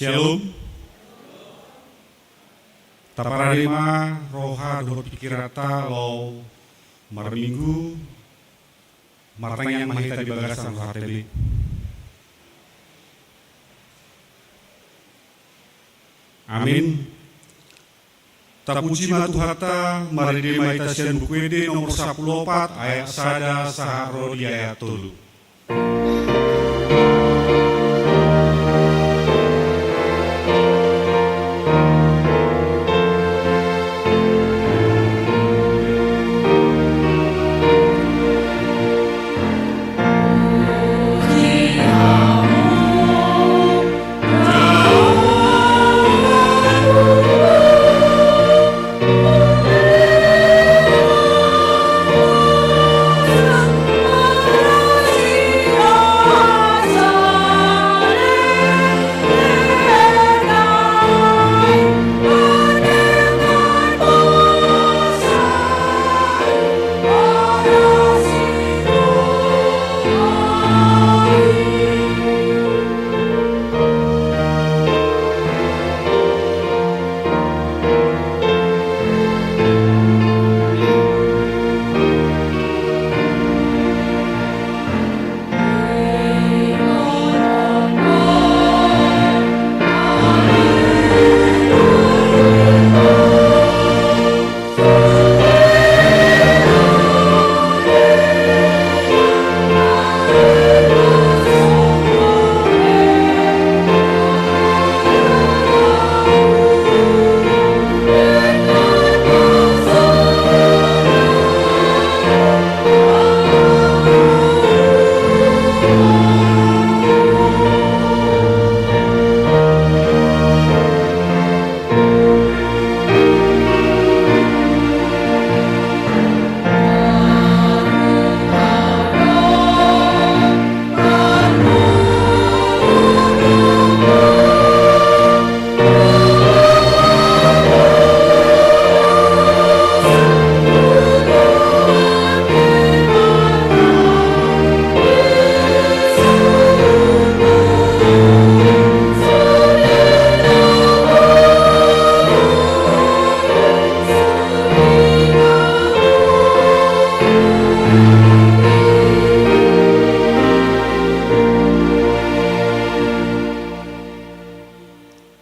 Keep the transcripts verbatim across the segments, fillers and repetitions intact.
Shalom. Taparade ma roha dohot pikiranta laho marminggu, martangiang ma hita di bagasan rohanta be. Amin. Tapuji ma Tuhanta, marende ma hita sian Buku Ende nomor sampulu opat, ayat sada sahat ro di ayat tolu.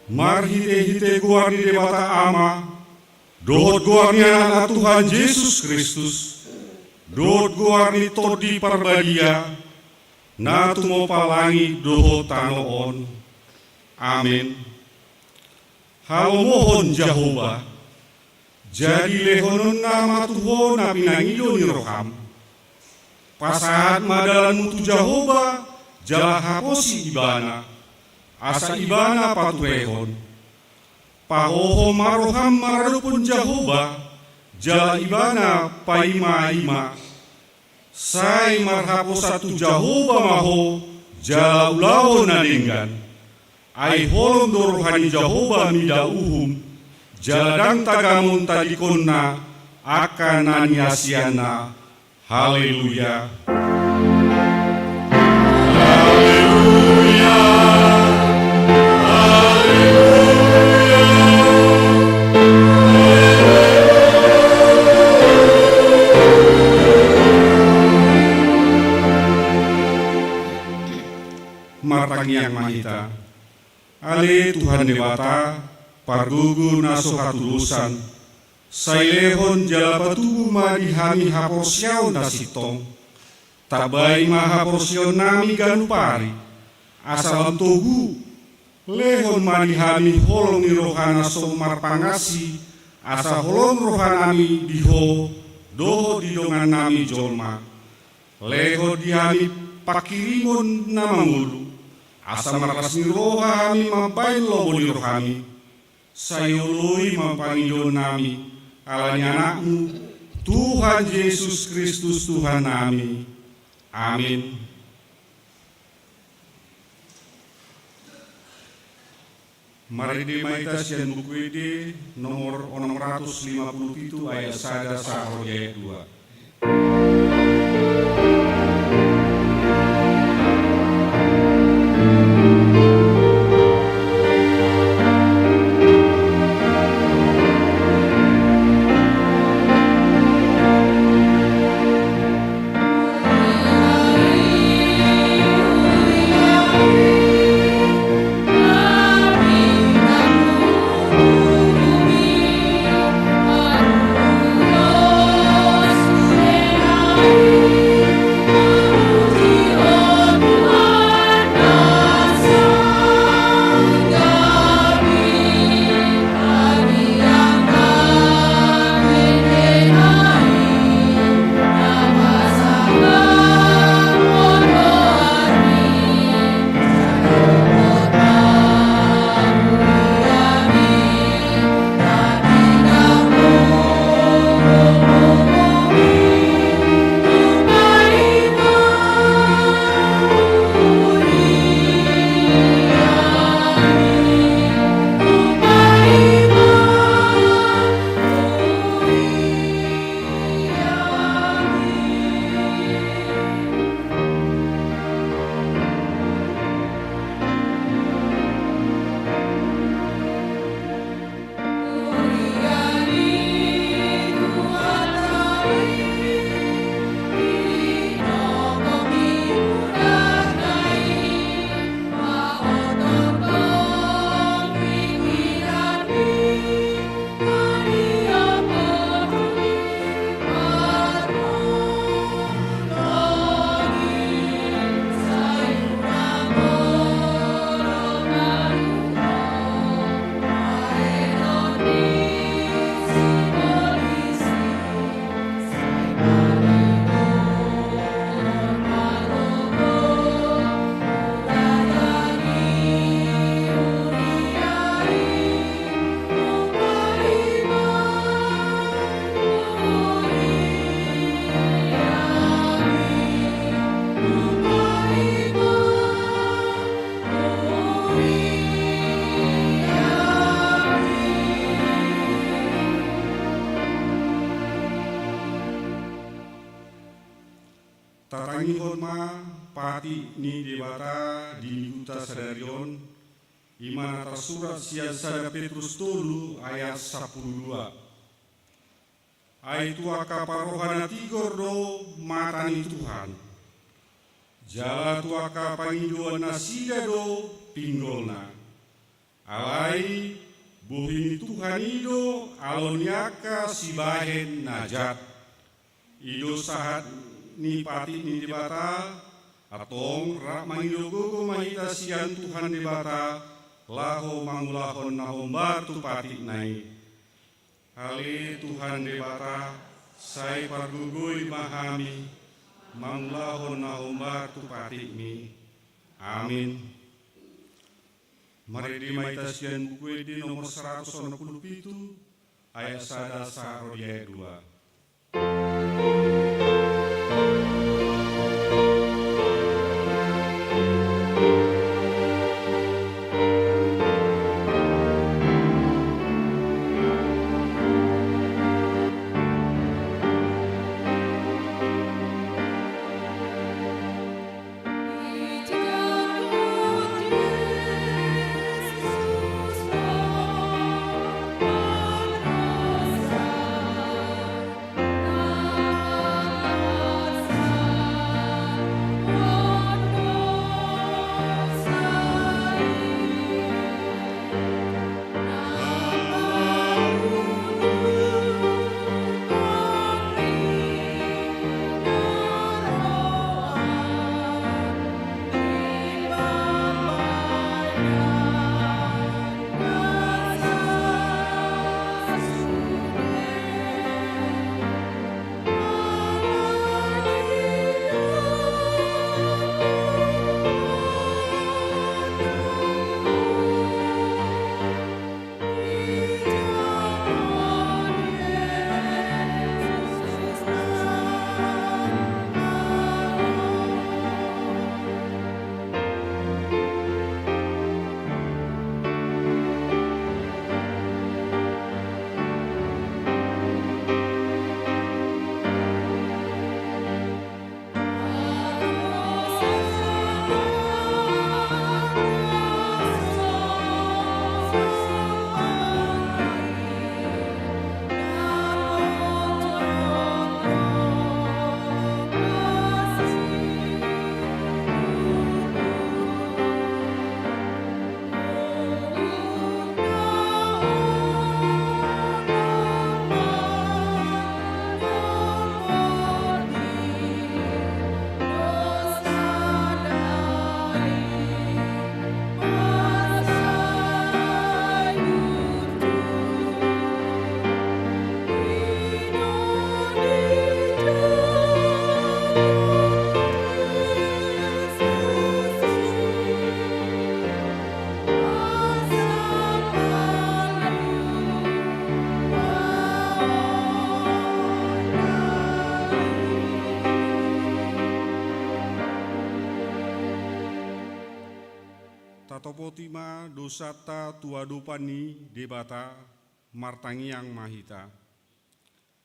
Marhitehite goar ni Debata Ama, dohot goar ni Anakna Tuhan Jesus Kristus, dohot goar ni Tondi Parbadia, na tumompa langit dohot tano on. Amen. Halomohon Jahowa, jadi lehononna ma tu ho na pinangido ni roham. Pasahat ma dalanmu tu Jahowa, jala haposi Ibana, asa Ibana paturehon. Pahoho ma roham maradophon Jahowa, jala Ibana paimaima. Sai marhaposan tu Jahowa ma ho, jala ulaon na denggan. Ai holong do roha ni Jahowa mida uhum, jala ndang tagamon tadingkonna angka na niasianna. Haleluya. Haleluya. Haleluya. Martangiang ma hita. Ale Tuhan Debata, pargogo na so hatudosan, sai lehon jala patubu ma di hami haporseaon na sintong. Tambai ma haporseaonnami ganup ari, asa lam togu, lehon ma di hami holong ni roha na so marpangansi, asa holong rohanami di ho, dohot di dongannami jolma. Lehon di hami pangkirimon na mangolu, asa marlas ni roha hami mambahen lomo ni rohami. Sai oloi ma pangidoannami, ala ni Anakmu, Tuhan Jesus Kristus Tuhannami. Amin. Marende ma hita sian Buku Ende nomor onom ratus lima puluh pitu ayat sada sahat ro di ayat dua. Patik ni Debata di minggunta sadari on, i ma na tarsurat sian sada Petrus tolu ayat sampulu dua. Ai tu angka parroha na tigor do mata ni Tuhan, jala tu angka pangidoan nasida do pinggolna. Alai bohi ni Tuhan i do alo ni angka sibahen na jat. I do sahat ni patik ni Debata, antong rap mangido gogo ma hita sian Tuhan Debata, laho mangulahon na hombar tu patikna i. Ale Tuhan Debata, sai pargogoi ma hami, mangulahon na hombar tu patikmi. Amin. Marende ma hita sian Buku Ende nomor saratus onom pulu pitu, ayat sada sahat ro di ayat dua. Tatopoti ma dosanta tu adopan ni Debata, martangiang ma hita.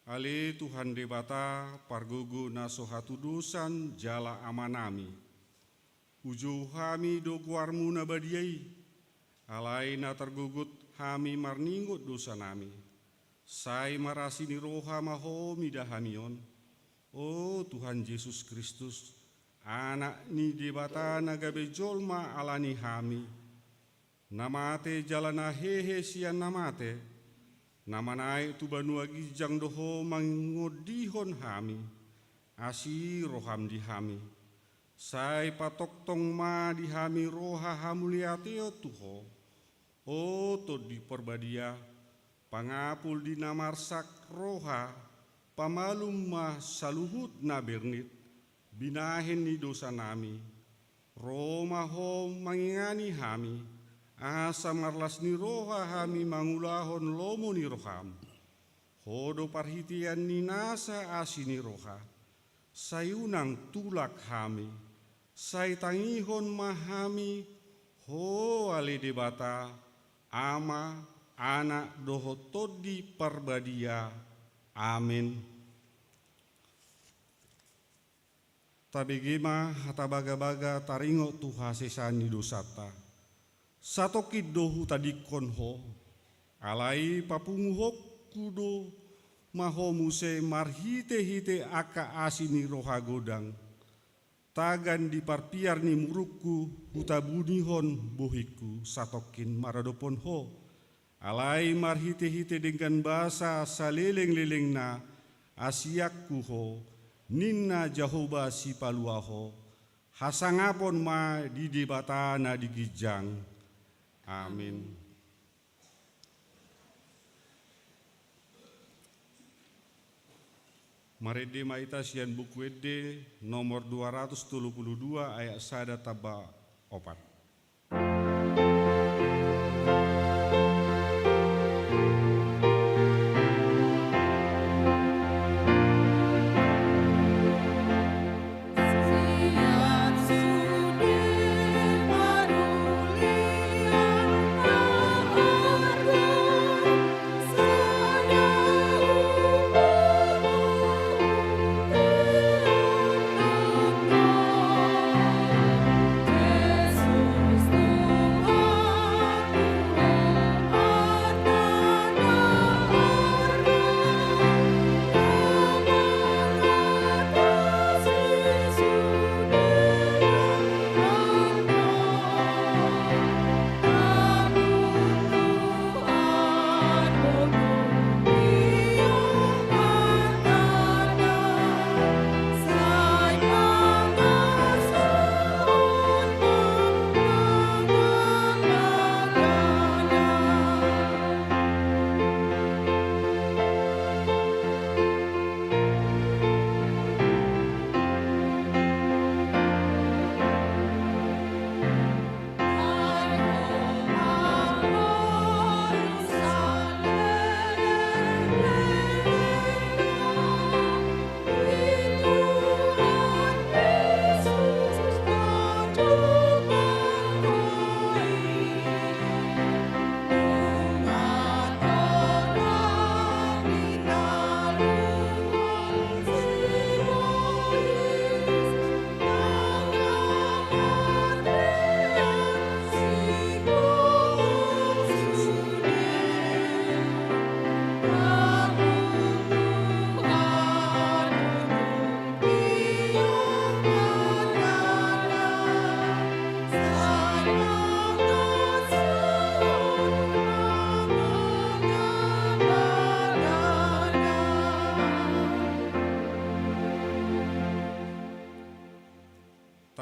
Ale Tuhan Debata, pargogo na so hatudosan jala Amanami. Hujou hami do goarmu na badia i, alai na targogot hami marningot dosanami. Sai marasi ni roha ma Ho mida hami on, o Tuhan Jesus Kristus, Anak ni Debata na gabe jolma ala ni hami, na mate jala na hehe sian na mate, na manaek tu banua ginjang do Ho mangondihon hami, asi roham di hami. Sai patongtong ma di hami roha hamuliateon tu Ho, o Tondi Parbadia, pangapul di na marsak roha, pamalum ma saluhut na bernit, binahen ni dosanami. Ro ma Ho mangingani hami, asa marlas ni roha hami mangulahon lomo ni roham. Ho do parhitean ni nasa asi ni roha. Sai unang tulak hami, sai tangihon ma hami, Ho ale Debata, Ama, Anak dohot Tondi Parbadia. Amen. Tabege ma hata bagabaga taringot tu hasesaan ni dosanta. Satongkin do hutadingkon ho, alai papunguhonku do ma ho muse marhitehite angka asi ni roha godang. Tagan di parpiar ni murukku hutabunihon bohingku satongkin maradophon ho. Alai marhitehite denggan basa salelenglelengna, asianku ho, ninna Jahowa Sipalua ho, hasangapon ma di Debata na di ginjang. Amin. Marende ma hita sian Buku Ende nomor dua ratus tolu pulu dua, ayat sada tamba opat.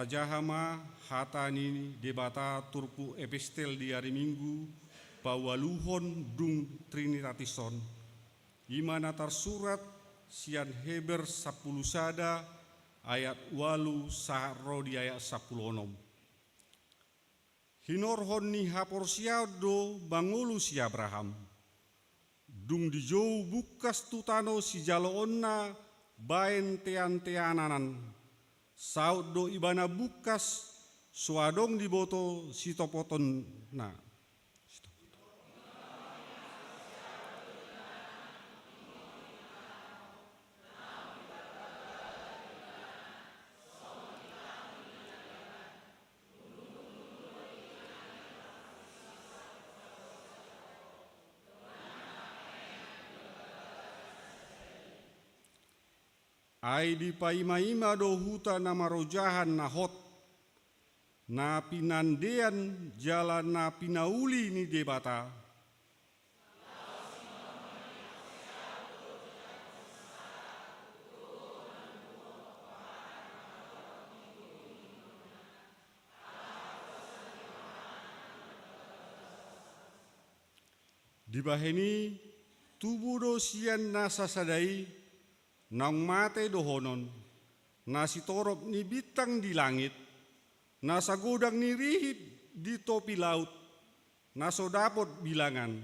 Tajaha ma hata ni Debata turpuk epistel di ari Minggu paualuhon dung Trinitatis on. I ma na tarsurat sian Heber sampulu sada ayat ualu sahat ro di ayat sampulu onom. Hinorhon ni haporseaon do mangolu si Abraham. Dung dijou bungkas tu tano sijaloonna baen teanteananan, saut do ibana bungkas, so adong diboto sitopotonna. Ai dipaimaima do huta na marojahan na hot, na pinandean jala na pinauli ni Debata. Dibahen i, tubu do sian na sasada i, naung mate dohonon, na sitorop ni bintang di langit, na sagodang ni rihip di topi laut, na so dapot bilangan.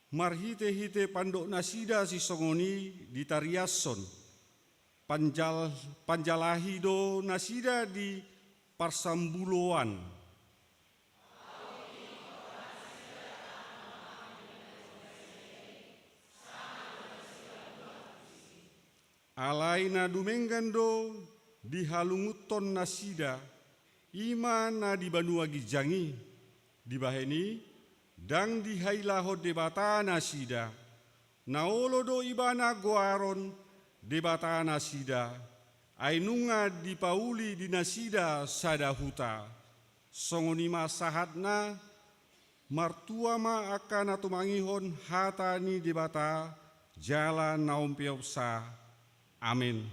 Marhite-hite pandok nasida sisongon i ditariashon, panjal-, panjalahi do nasida di parsambuloan. Alai na dumenggan do dihalungunhon nasida, i ma na di banua ginjang i. Dibahen i, ndang dihailahon Debata nasida. Na olo do Ibana goaron Debata nasida, ai nunga dipauli di nasida sada huta. Songon i ma sahatna. Martua ma angka na tumangihon hata ni Debata jala na umpeopsa. Amen.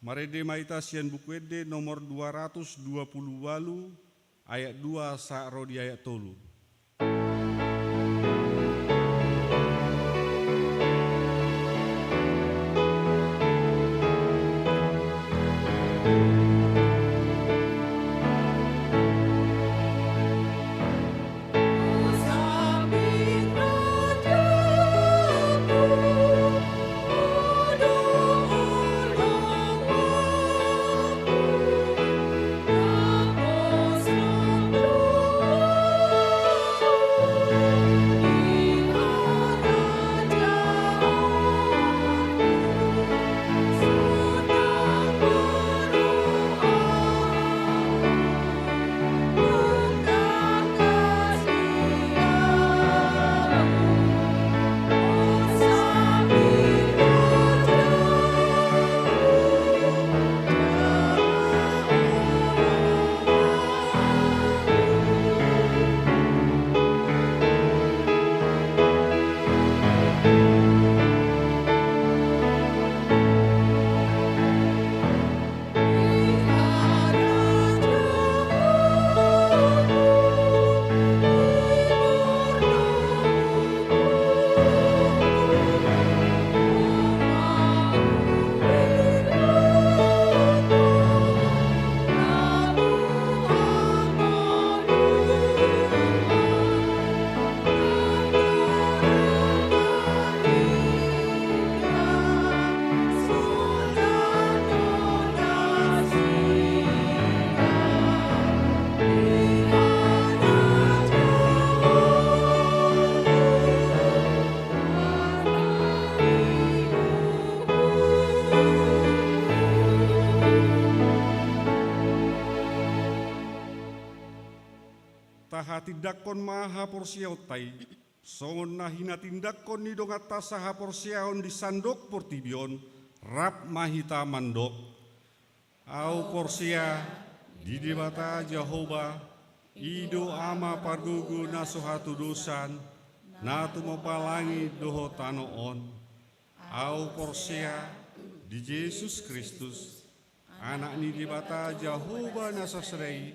Marende ma hita sian Buku Ende nomor dua ratus dua puluh ualu, ayat dua sahat ro di ayat tolu. Tahatindangkon ma haporseaonta i, songon na hinatindangkon ni donganta sahaporseaon di sandok portibi on, rap ma hita mandok. Ahu porsea di Debata Jahowa, i do Ama pargogo na so hatudosan, na tumompa langit dohot tano on. Ahu porsea di Jesus Kristus, Anak ni Debata Jahowa na sasada i,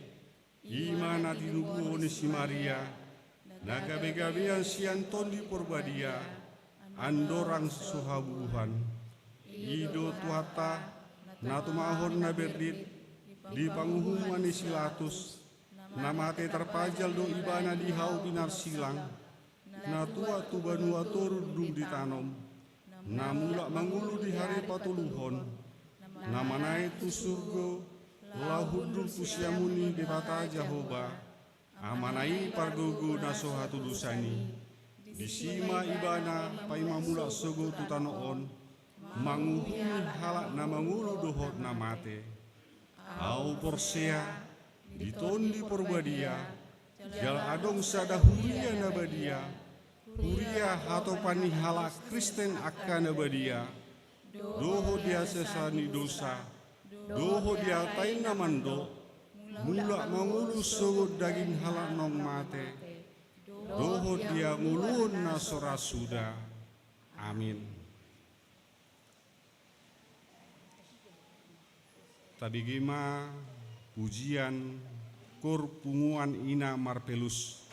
i ma na tinubuhon ni si Maria, na gabe-gabean sian Tondi Porbadia, andorang so habubuhan. I do Tuhanta, na tumahon na berdit, di panguhuman ni si Pilatus, na mate tarpajal do Ibana di hau pinarsilang, na tuat tu banua toru dung ditanom, na mulak mangolu di harian patoluhon, na manaek tu surgo, laho hundul tu siamun ni Debata Jahowa, Amana i pargogo na so hatudosan i. Disi ma Ibana paima mulak sogot tu tano on, manguhumi halak na mangolu dohot na mate. Ahu porsea di Tondi Porbadia, jala adong sada huria na badia, huria hatopan ni halak Kristen angka na badia, dohot di hasesaan ni dosa, dohot di hata i na mandok, mulak mangolu sogot daging halak naung mate, dohot di hangoluan na so ra suda. Amin. Tabege ma pujian kor punguan Ina Marpelus.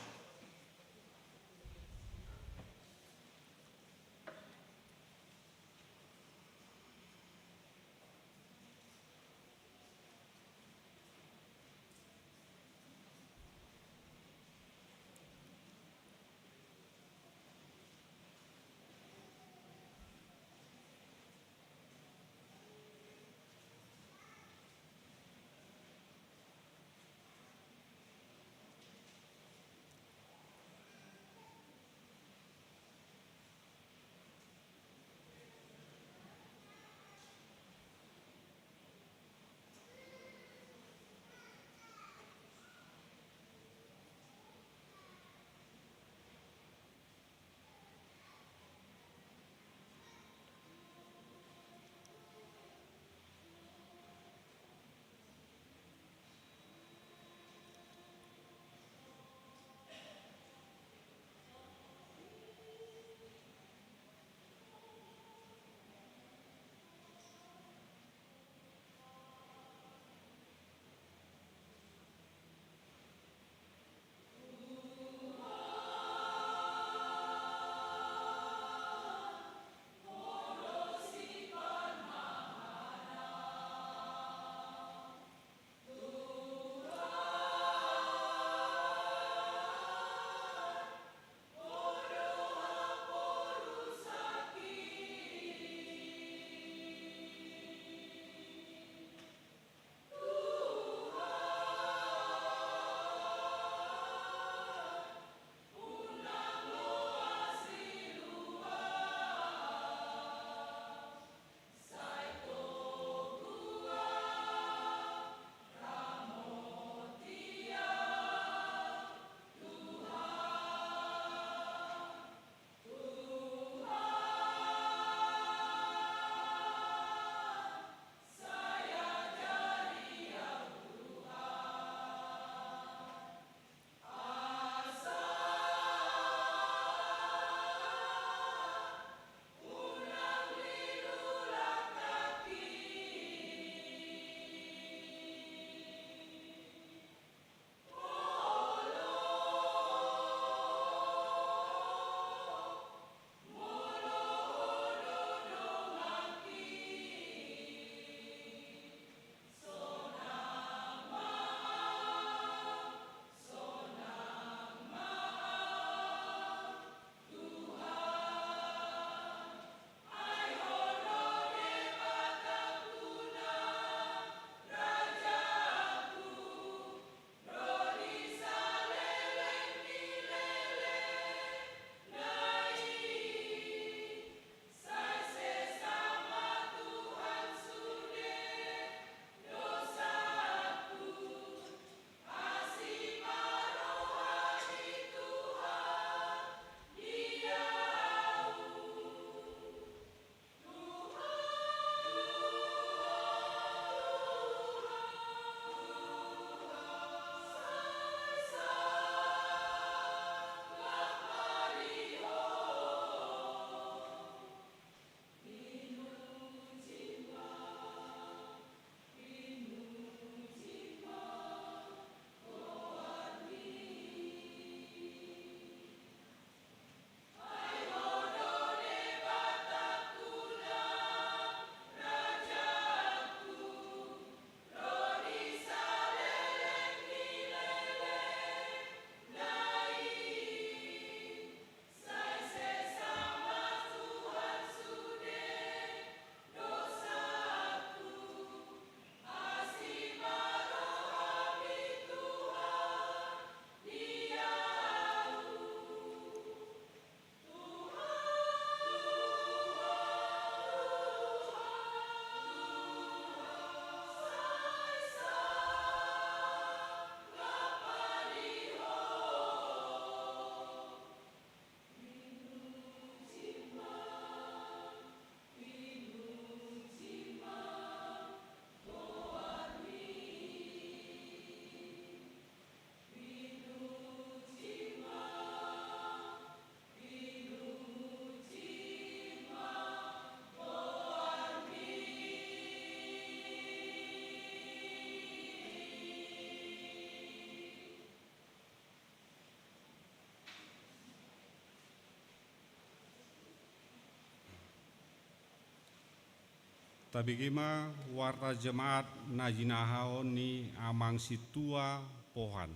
Tabege ma warta jemaat na jinahaon ni amang sintua Pohan.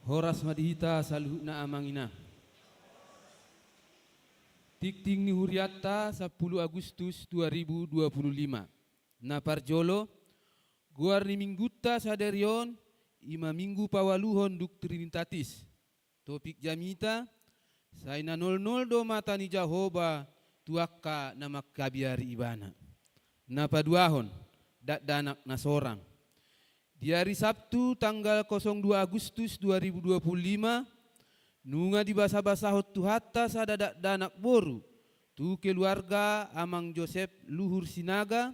Horas ma di hita saluhutna amang inang. Tingting ni hurianta sampulu Agustus dua ribu dua puluh lima. Na parjolo, goar ni minggunta sadari on, i ma minggu paualuhon dung Trinitatis. Topik jamita, sai na nolnol do mata ni Jahowa tu angka na mangkabiari ibana. Na paduahon, dakdanak na sorang. Di ari Sabtu tanggal kosong dua Agustus dua ribu dua puluh lima, nunga dibasabasahon Tuhanta sada dakdanak boru, tu keluarga amang Josep Luhur Sinaga,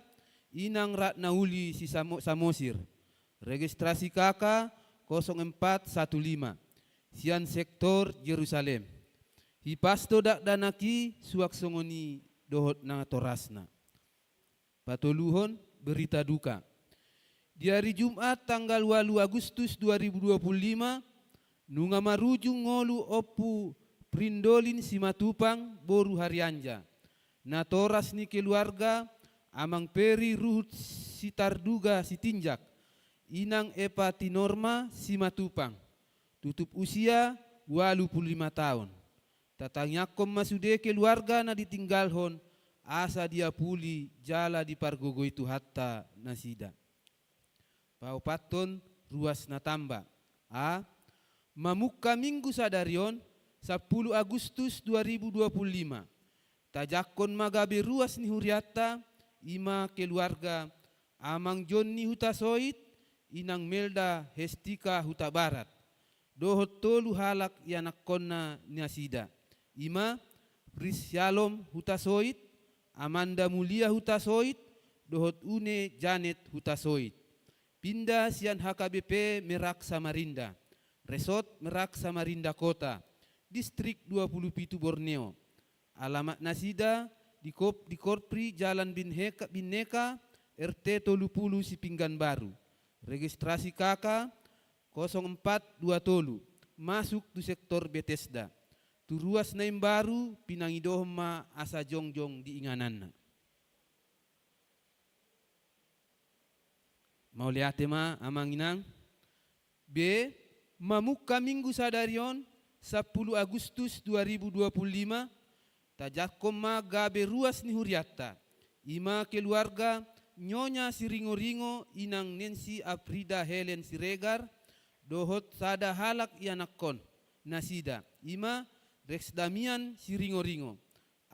inang Ratna Uli si Samo-, Samosir. Registrasi K K kosong empat satu lima, sian sektor Jerusalem. Hipas do dakdanak i suang songon i dohot natorasna. Patoluhon, berita duka. Di ari Jumat tanggal ualu Agustus dua ribu dua puluh lima, nunga marujung ngolu Ompu Prindolin Simatupang boru Harianja. Natoras ni keluarga amang Peri Ruhut Sitarduga Sitinjak, inang Epa Tinorma Simatupang. Tutup usia ualu pulu lima taon. Tatangiangkon ma sude keluarga na ditinggalhon, asa diapuli jala dipargogoi Tuhanta nasida. Paopathon, ruas na tamba. A. Mamungka minggu sadari on, sampulu Agustus dua ribu dua puluh lima. Tajangkon ma gabe ruas ni hurianta, i ma keluarga amang Jonni Hutasoit, inang Melda Hestika Hutabarat, dohot tolu halak ianakkonna nasida, i ma Pris Syalom Hutasoit, Amanda Mulia Hutasoit, dohot Une Janet Hutasoit. Pinda sian H K B P Merak Samarinda, Resort Merak Samarinda Kota, Distrik dua pulu pitu Borneo. Alamat nasida di Kop-, di Korpri Jalan Binheka-, Binneka, R T tolu pulu Sipinggan Baru. Registrasi K K kosong empat dua tolu, masuk tu sektor Betesda. Tu ruas na imbaru, pinangidohon ma asa jongjong di ingananna. Mauliate ma, amang inang. B. Mamungka minggu sadari on, sampulu Agustus dua ribu dua puluh lima, tajangkon ma gabe ruas ni hurianta, i ma keluarga Nyonya Siringoringo, inang Nancy Afrida Helen Siregar, dohot sada halak ianakkon nasida, i ma Rex Damian Siringoringo.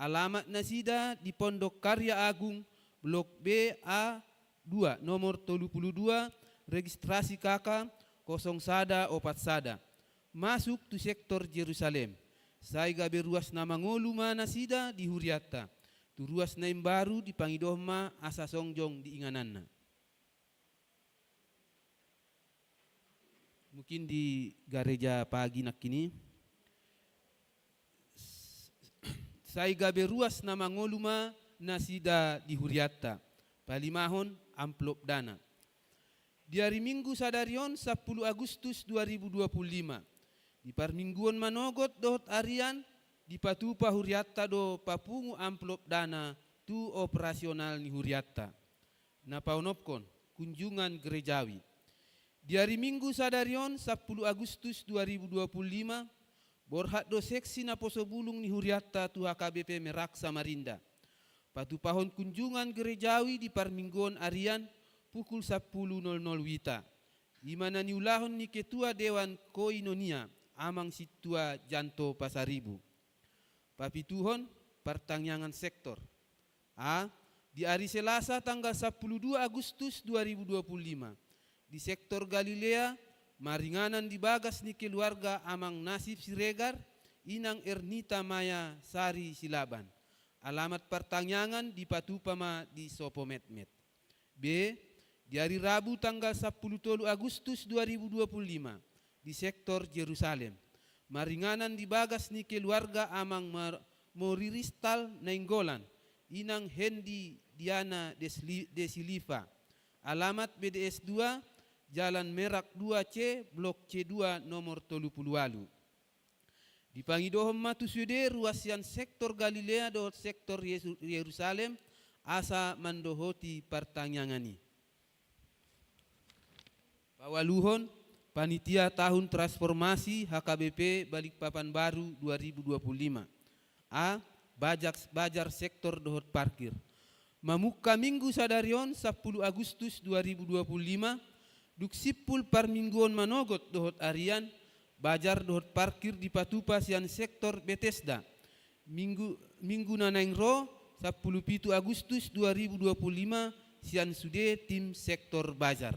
Alamat nasida di Pondok Karya Agung, Blok B A dua, nomor tolu pulu dua, registrasi K K kosong sada opat sada. Masuk tu sektor Jerusalem. Sai gabe ruas na mangolu ma nasida di hurianta. Tu ruas na imbaru dipangidohon ma asa jongjong di ingananna. Mungkin di gareja pagi nangkin i. Sai gabe ruas na mangolu ma nasida di hurianta. Palimahon, amplop dana. Di ari Minggu sadari on, sampulu Agustus dua ribu dua pulu lima. Di parmingguon manogot dohot arian, dipatupa hurianta do papungu amplop dana tu operasional ni hurianta. Na paonomhon, kunjungan gerejawi. Di ari Minggu sadari on, sampulu Agustus dua ribu dua pulu lima, borhat do seksi naposo bulung ni hurianta tu H K B P Merak Samarinda. Patupahon kunjungan gerejawi di parmingguon arian pukul sampulu nol nol wita. I ma na niulahon ni Ketua Dewan Koinonia, Amang Sintua Janto Pasaribu. Papituhon, partangiangan sektor. A. Di ari Selasa tanggal sampulu dua Agustus dua ribu dua pulu lima, di sektor Galilea, maringanan di bagas ni keluarga Amang Nasib Siregar, inang Ernita Maya Sari Silaban. Alamat partangiangan dipatupa ma di Sopometmet. B. Di ari Rabu tanggal sampulu tolu Agustus dua ribu dua pulu lima, di sektor Jerusalem, maringanan di bagas ni keluarga Amang Mar-, Moriristal Nainggolan, inang Hendi Diana Desli-, Desiliva. Alamat B D S dua, Jalan Merak dua C, Blok C dua, nomor tolu pulu ualu. Dipangidohon ma tu sude ruas sian sektor Galilea dohot sektor Yesu-, Yerusalem, asa mandohoti partangiangan i. Paualuhon, panitia tahun transformasi H K B P Balikpapan Baru dua ribu dua puluh lima. A, bajar, bajar sektor dohot parkir. Mamungka minggu sadari on, sampulu Agustus dua ribu dua puluh lima, dung simpul parmingguon manogot dohot arian, bajar dohot parkir dipatupa sian sektor Betesda. Minggu, minggu na naeng ro, sampulu pitu Agustus dua ribu dua puluh lima, sian sude tim sektor bajar.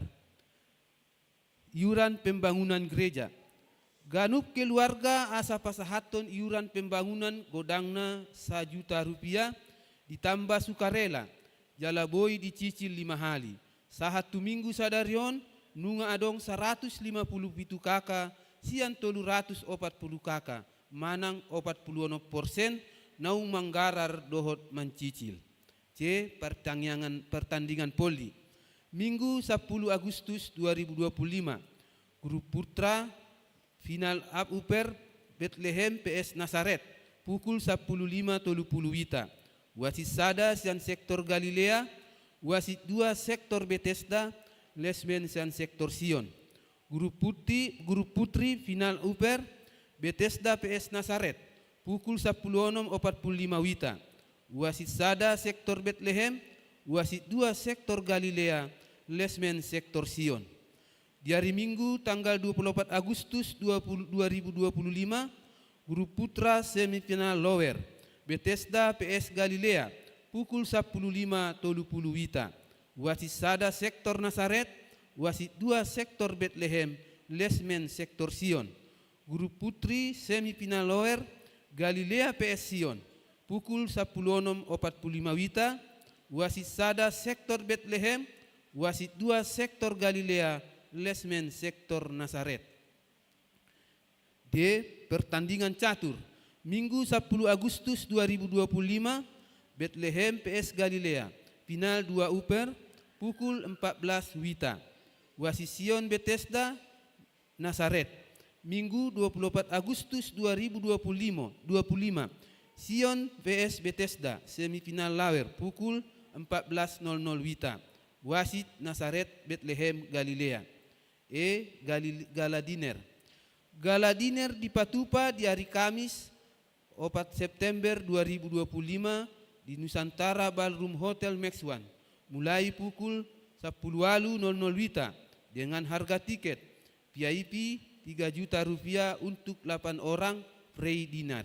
Iuran pembangunan gereja. Ganup keluarga asa pasahathon iuran pembangunan godangna sajuta rupiah, ditamba sukarela, jala boi dicicil lima hali. Sahat tu minggu sadari on, nunga adong saratus lima pulu pitu K K sian tolu ratus opat pulu K K, manang opat pulu onom persen, naung manggarar dohot mancicil. C, pertandingan, pertandingan voli. Minggu sampulu Agustus dua ribu dua puluh lima. Grup putra, final up upper, Betlehem P S Nasaret, pukul sampulu lima tolu pulu wita. Wasit sada sian sektor Galilea, wasit dua sektor Betesda, lesmen sian sektor Sion. Grup putri, grup putri final upper, Betesda P S Nasaret, pukul sampulu onom opat pulu lima wita. Wasit sada sektor Betlehem, wasit dua sektor Galilea, lesmen sektor Sion. Di hari Minggu tanggal dua puluh opat Agustus dua puluh, dua ribu dua puluh lima, grup putra semifinal lower, Betesda P S Galilea, pukul sampulu lima tolu pulu wita. Wasit sada sektor Nasaret, wasit dua sektor Betlehem, lesmen sektor Sion. Grup putri semifinal lower, Galilea P S Sion, pukul sampulu onom opat pulu lima wita. Wasit sada sektor Betlehem, wasit dua sektor Galilea, lesmen sektor Nasaret. D, pertandingan catur. Minggu sampulu Agustus dua ribu dua puluh lima, Betlehem P S Galilea, final dua upper, pukul empat belas wita. Wasit Sion Betesda Nasaret. Minggu dua puluh opat Agustus dua ribu dua puluh lima, dua puluh lima, Sion P S Betesda, semifinal lower, pukul empat belas nol nol wita. Wasit Nasaret Betlehem Galilea. E, Galil-, gala dinner. Gala dinner dipatupa di hari Kamis, opat September dua ribu dua puluh lima, di Nusantara Ballroom Hotel Max One, mulai pukul sampulu ualu nol nol wita, dengan harga tiket V I P tiga juta rupiah untuk delapan orang, free dinner.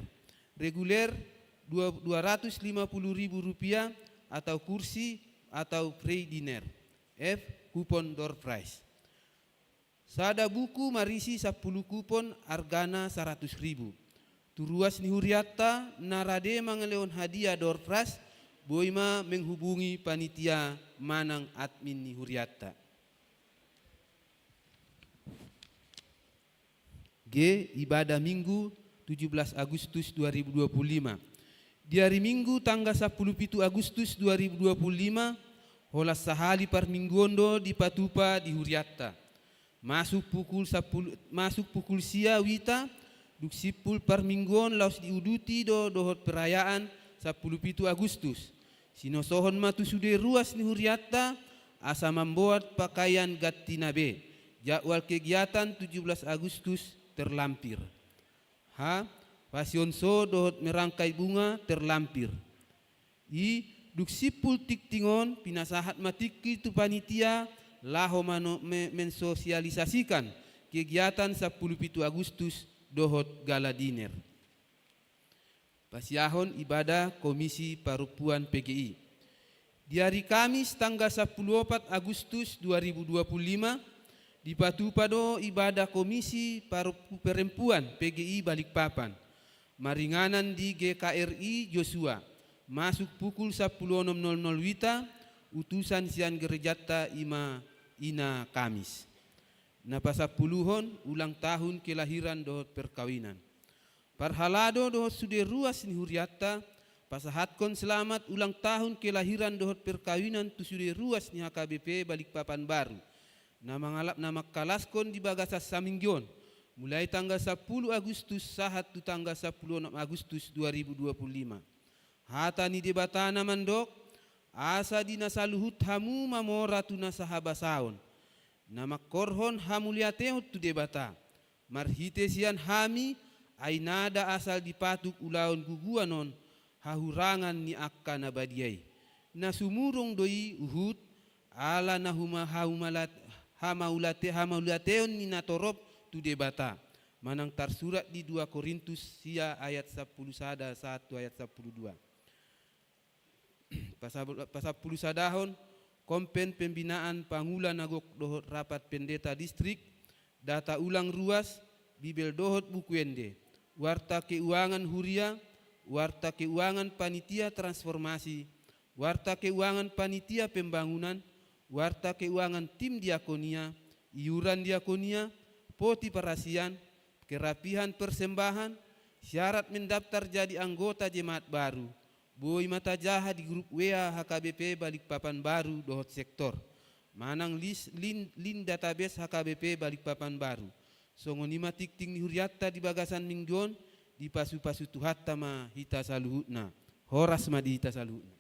Reguler dua, dua ratus lima puluh ribu rupiah atau kursi atau free dinner. F, kupon door prize. Sada buku marisi sampulu kupon, argana saratus ribu. Tu ruas ni hurianta na rade mangalehon hadiah door prize, boi ma menghubungi panitia manang admin ni hurianta. G, ibadah Minggu tujuh belas Agustus dua ribu dua puluh lima. Di hari Minggu tanggal sampulu pitu Agustus dua ribu dua puluh lima, holan sahali parmingguon do dipatupa di hurianta. Masuk pukul sampulu, masuk pukul sia wita, dung simpul parmingguon laos diuduti do dohot perayaan sampulu pitu Agustus. Sinosohon ma tu sude ruas ni hurianta, asa mamboan pakaian gantina be. Jadwal kegiatan tujuh belas Agustus terlampir. H, fashion show dohot merangkai bunga terlampir. I, dung simpul tingting on, pinasahat ma tingki tu panitia, laho mano-, me-, mensosialisasikan kegiatan sampulu pitu Agustus dohot gala dinner. Pasiahon ibadah Komisi Parompuan P G I. Di hari Kamis tanggal sampulu opat Agustus dua ribu dua puluh lima, dipatupa do ibadah Komisi Parompu-, Perempuan P G I Balikpapan. Maringanan di G K R I Josua, masuk pukul sampulu onom nol nol wita, utusan sian gerejanta i ma Ina Kamis. Na pasampuluhon, ulang tahun kelahiran dohot perkawinan. Parhalado dohot sude ruas ni hurianta, pasahathon selamat ulang tahun kelahiran dohot perkawinan tu sude ruas ni H K B P Balikpapan Baru. Na mangalap, na mangkalaskon di bagasan saminggu on, Mulai tanggal sampulu Agustus sahat tu tanggal sampulu onom Agustus dua ribu dua puluh lima. Hata ni Debata na mandok, asa di na saluhut hamu mamora tu na sahabasaon, na mangkorhon hamuliateon tu Debata, marhite sian hami, ai nada asal dipatuk ulaon guguan on, hahurangan ni angka na badia i. Na sumurung do i uhut, ala na huma-, haumalat-, hamaulate-, hamauliateon ni natorop tu Debata. Manang tarsurat di dua Korintus sia ayat sampulu sada sahat tu ayat sampulu dua. Pasab-, pasampulu sadahon, kompen pembinaan pangula na gok dohot rapat pendeta distrik, data ulang ruas, Bibel dohot buku ende, warta keuangan huria, warta keuangan panitia transformasi, warta keuangan panitia pembangunan, warta keuangan tim diakonia, iuran diakonia, poti parasian, kerapihan persembahan, syarat mendaftar jadi anggota jemaat baru, boi ma tajaha di grup W A H K B P Balikpapan Baru dohot sektor. Manang lis-, lin-, link database H K B P Balikpapan Baru. Songon i ma tingting ni hurianta di bagasan minggu on, dipasupasu Tuhanta ma hita saluhutna. Horas ma di hita saluhutna.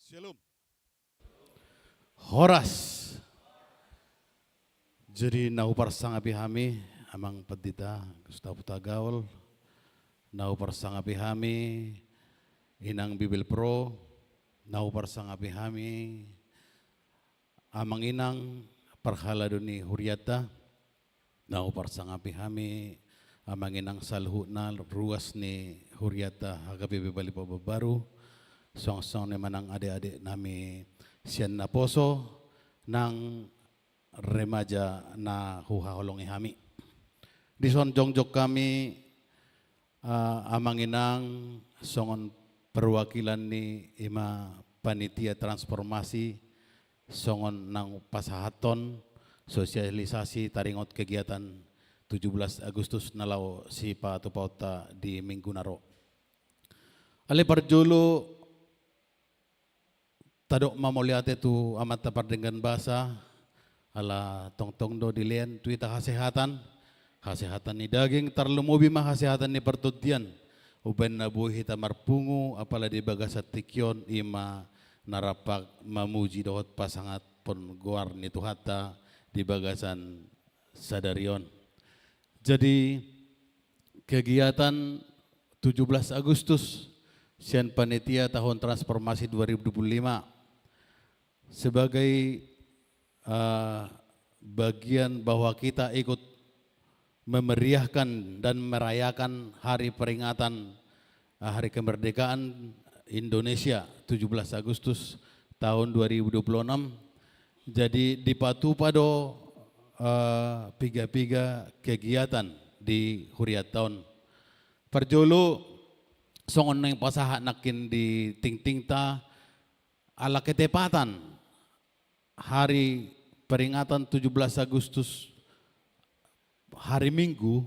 Shalom. Horas. Jadi na huparsangapi hami, Amang Pendeta Gustaf Hutagaol, na huparsangapi hami, Inang Bibelvrouw, na huparsangapi hami, Amang Inang parhalado ni hurianta, na huparsangapi hami, Amang Inang saluhutna ruas ni hurianta H K B P Balikpapan Baru, songon-songon i ma nang adek-adek nami sian naposo, nang remaja na huhaholongi hami. Dison jongjong hami, ah, Amang Inang, songon perwakilan ni i ma panitia transformasi, songon naung pasahathon sosialisasi taringot kegiatan tujuh belas Agustus na laho sipatupaonta di minggu na ro. Alai parjolo, tadok ma mauliate tu Amanta Pardenggan Basa, ala tongtong do dilean tu hita hasehatan, hasehatan ni daging, tarlumobi ma hasehatan ni partondian, umbahen na boi hita marpungu, apala di bagasan tingki on, i ma na rap mamuji dohot pasangaphon goar ni Tuhanta di bagasan sadari on. Jadi, kegiatan tujuh belas Agustus sian panitia tahun transformasi dua ribu dua puluh lima sebagai, eh, bagian bahwa kita ikut memeriahkan dan merayakan hari peringatan, eh, Hari Kemerdekaan Indonesia, tujuh belas Agustus tahun dua ribu dua puluh enam. Jadi, dipatupa do, eh, piga-piga kegiatan di hurianta on. Parjolo, songon naeng pasahat nangkin di tingtingta, ala ketepatan hari peringatan tujuh belas Agustus, hari Minggu,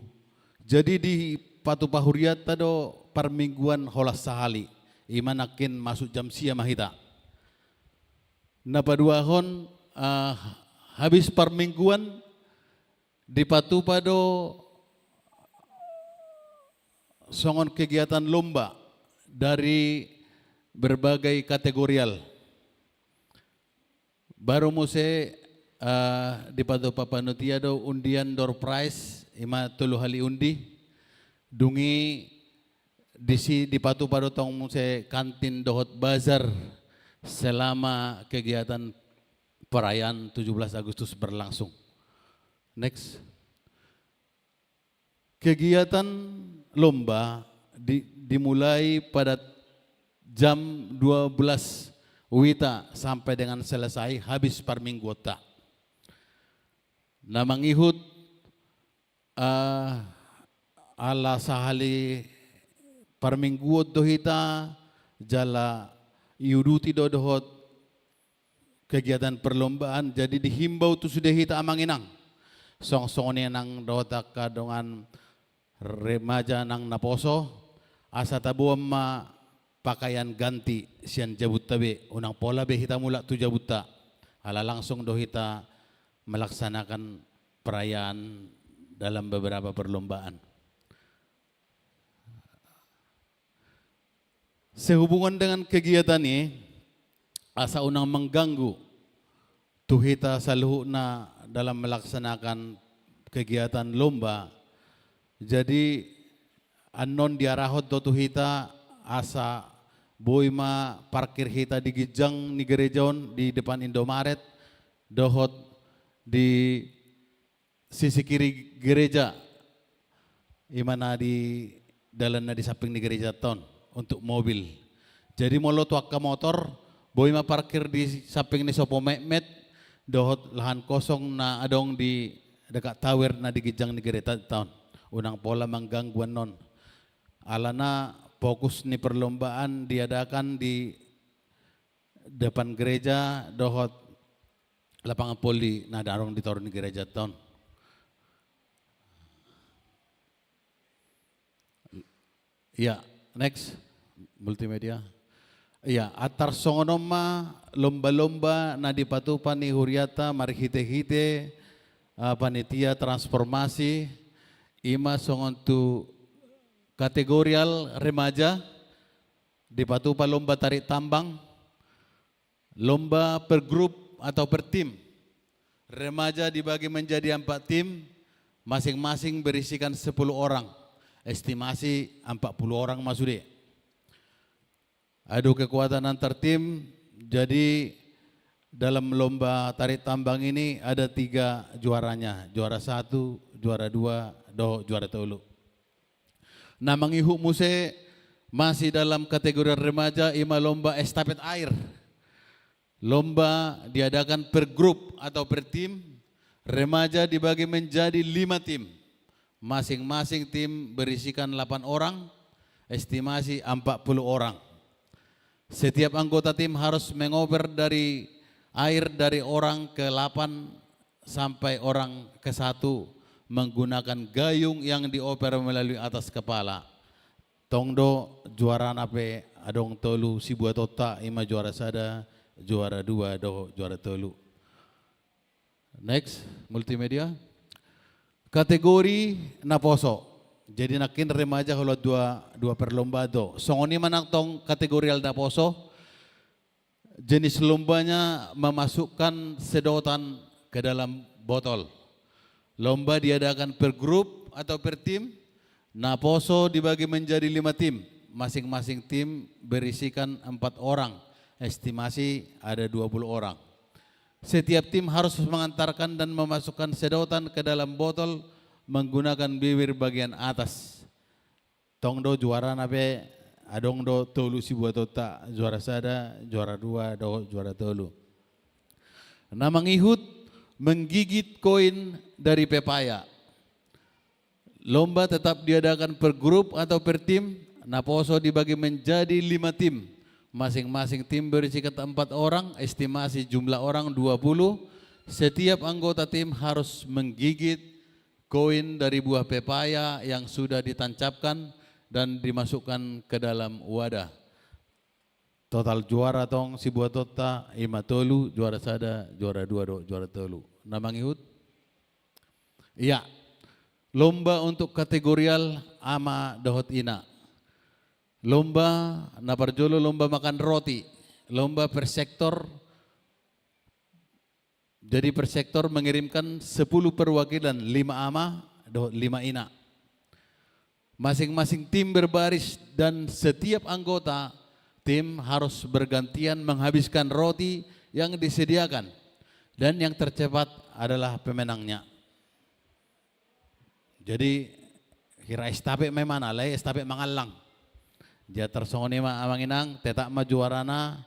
jadi dipatupa hurianta do parmingguan holan sahali, i ma nangkin masuk jam sia ma hita. Na paduahon, eh, habis parmingguan, dipatupa do songon kegiatan lomba dari berbagai kategorial. Baru muse, eh, dipatupa panitia do undian door prize, i ma tolu hali undi. Dung i disi dipatupa do tong muse kantin dohot bazar selama kegiatan perayaan tujuh belas Agustus berlangsung. Next. Kegiatan lomba di-, dimulai pada jam dua belas wita sampai dengan selesai, habis parmingguonta. Na mangihut, eh, ala sahali parmingguon do hita, jala iuduti do dohot kegiatan perlombaan, jadi dihimbau tu sude hita amang inang. Song songon i nang dohot angka dongan remaja nang naposo, asa taboan ma pakaian ganti sian jabunta be, unang pola be hita mulak tu jabunta. Ala langsung do hita melaksanakan perayaan dalam beberapa perlombaan. Sehubungan dengan kegiatan i, asa unang mengganggu tu hita saluhutna dalam melaksanakan kegiatan lomba. Jadi, annon diarahon do tu hita asa boi ma parkir hita di ginjang ni gereja on, di depan Indomaret, dohot di sisi kiri gereja, ima na di dalan na di samping ni gereja on untuk mobil. Jadi molo tu angka motor, boi ma parkir di samping ni sopo metmet, dohot lahan kosong na adong di dekat tower na di ginjang ni gereja on. Unang pola mengganggu annon. Alana fokus ni perlombaan diadakan di depan gereja dohot lapangan voli na adong di toru ni gereja on. Iya, next. Multimedia. Iya, antar songon on ma lomba-lomba na dipatupa ni huriata marhite-hite, eh, panitia transformasi, ima songon tu kategorial remaja, dipatupa lomba tarik tambang, lomba per grup atau per tim. Remaja dibagi menjadi empat tim, masing-masing berisikan sepuluh orang. Estimasi empat puluh orang ma sude. Adu kekuatan antar tim, jadi dalam lomba tarik tambang ini ada tiga juaranya, juara satu, juara dua, dohot juara tolu. Na mangihut muse masih dalam kategori remaja, ima lomba estafet air. Lomba diadakan per grup atau per tim, remaja dibagi menjadi lima tim. Masing-masing tim berisikan delapan orang, estimasi empat puluh orang. Setiap anggota tim harus mengoper dari air dari orang ke delapan sampai orang ke satu menggunakan gayung yang dioper melalui atas kepala. Tong do juarana pe adong tolu sibuatonta, ima juara sada, juara dua, dohot juara tolu. Next, multimedia. Kategori naposo. Jadi nangkin remaja holan dua, dua perlombaan do. Songon i ma nang tong kategorial naposo. Jenis lombanya memasukkan sedotan ke dalam botol. Lomba diadakan per grup atau per tim. Naposo dibagi menjadi lima tim. Masing-masing tim berisikan empat orang. Estimasi ada dua puluh orang. Setiap tim harus mengantarkan dan memasukkan sedotan ke dalam botol menggunakan bibir bagian atas. Tong do juarana pe, adong do tolu sibuatonta, juara sada, juara dua, dohot juara tolu. Na mangihut, menggigit koin dari pepaya. Lomba tetap diadakan per grup atau per tim, naposo dibagi menjadi lima tim. Masing-masing tim berisikan empat orang, estimasi jumlah orang dua puluh. Setiap anggota tim harus menggigit koin dari buah pepaya yang sudah ditancapkan dan dimasukkan ke dalam wadah. Total juara tong sibuatonta ima tolu, juara sada, juara dua dohot juara tolu. Na mangihut? Iya. Lomba untuk kategorial ama dohot ina. Lomba na parjolo lomba makan roti. Lomba per sektor. Jadi per sektor mengirimkan sepuluh perwakilan, lima ama dohot lima ina. Masing-masing tim berbaris dan setiap anggota tim harus bergantian menghabiskan roti yang disediakan. Dan yang tercepat adalah pemenangnya. Jadi, hira estafet ma imana, alai estafet mangallang. Jadi tarsongon i ma amang inang, tetap ma juarana,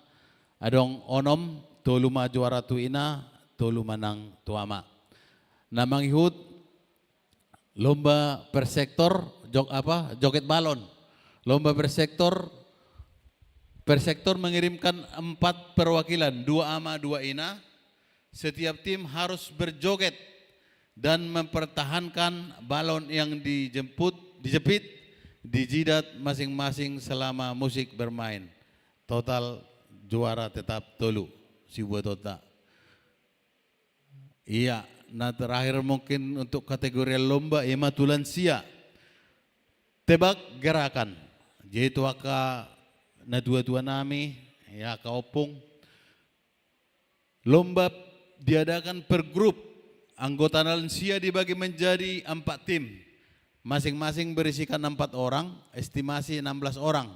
adong onom, tolu ma juara tu ina, tolu ma nang tu ama. Na mangihut, Lomba per sektor, jog-, apa, joget balon. Lomba per sektor, per sektor mengirimkan empat perwakilan, dua ama, dua ina. Setiap tim harus berjoget dan mempertahankan balon yang dijemput, dijepit di jidat masing-masing selama musik bermain. Total juara tetap tolu, sibuat otak. Iya, na terakhir mungkin untuk kategori lomba, ima tu lansia. Tebak gerakan. Jadi tu angka natua-tua nami, ya, angka ompung. Lomba diadakan per grup. Anggota lansia dibagi menjadi empat tim. Masing-masing berisikan empat orang, estimasi enam belas orang.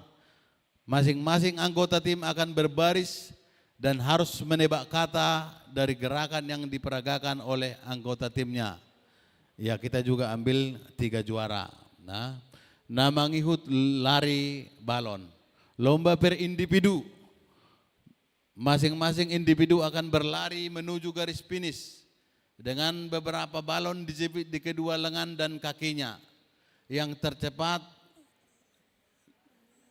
Masing-masing anggota tim akan berbaris dan harus menebak kata dari gerakan yang diperagakan oleh anggota timnya. Ya, kita juga ambil tiga juara. Nah, na mangihut lari balon. Lomba per individu. Masing-masing individu akan berlari menuju garis finish dengan beberapa balon dijepit di kedua lengan dan kakinya. Yang tercepat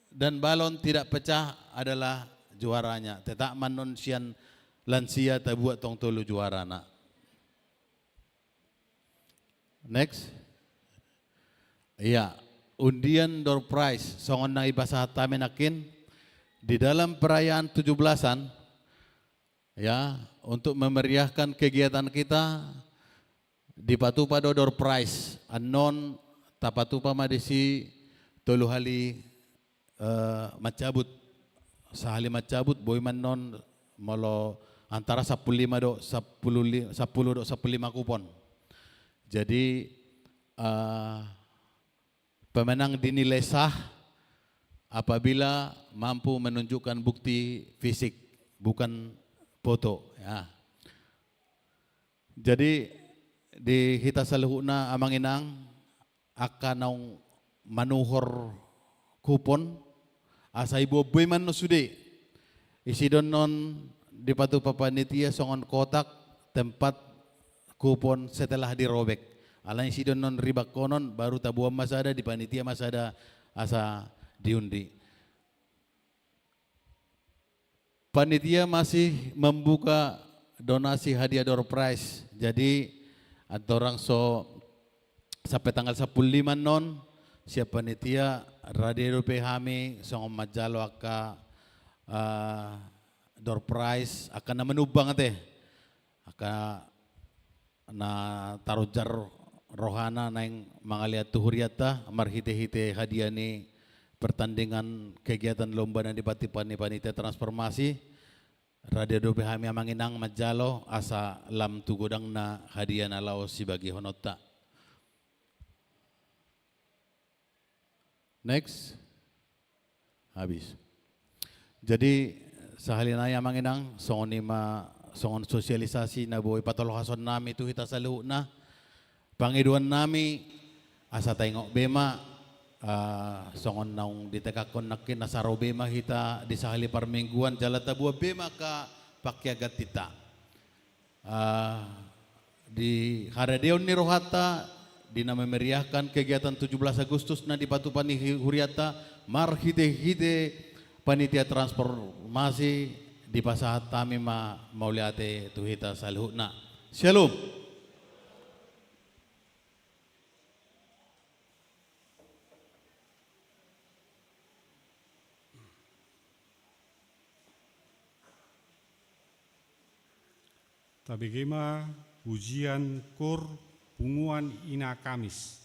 dan balon tidak pecah adalah juaranya. Tetap ma annon sian lansia tabuat tong tolu juarana. Next. Iya, undian door prize, songon na dipasahat hami nangkin, di dalam perayaan tujuh belasan, ya, untuk memeriahkan kegiatan kita, dipatupa do door prize. Annon tapatupa ma disi tolu hali, eh, mancabut. Sahali mancabut, boi ma annon molo antara sampulu lima do sampulu li-, sampulu do sampulu lima kupon. Jadi, eh, pemenang dinilai sah apabila mampu menunjukkan bukti fisik, bukan foto, ya. Jadi, di hita saluhutna, amang inang, angka naung manuhor kupon, asa diboan boi ma annon sude. Isi do annon dipatupa panitia songon kotak tempat kupon setelah dirobek. Alai isi do annon ribangkonon, baru taboan ma sada, di panitia ma sada asa diundi. Panitia masih membuka donasi hadiah door prize. Jadi, andorang so sampe tanggal sampulu lima annon, sian panitia rade dope hami songon manjalo angka, eh, door prize, angka na manumbang ate. Angka na tarunjar rohana naeng mangalean tu hurianta marhite-hite hadiah ni pertandingan kegiatan lomba na dipatupa ni panitia transformasi, rade dope hami amang inang manjalo asa lam tu godangna hadiah na laho sibagihononta. Next. Habis. Jadi, sahali nai amang inang, songon i ma, songon sosialisasi na boi patolhason nami tu hita saluhutna. Pangidoan nami, asa taingot be ma, ah, songon naung ditekanhon nangkin, asa ro be ma hita di sahali parmingguan, jala taboan be ma angka pangkiagantinta. Ah, di haradeon ni rohanta, di na memeriahkan kegiatan tujuh belas Agustus na dipatupa ni hi-, hurianta, marhite-hite panitia transformasi, dipasahat hami ma mauliate tu hita saluhutna. Syalom. Tabege ma pujian kor Punguan Ina Kamis.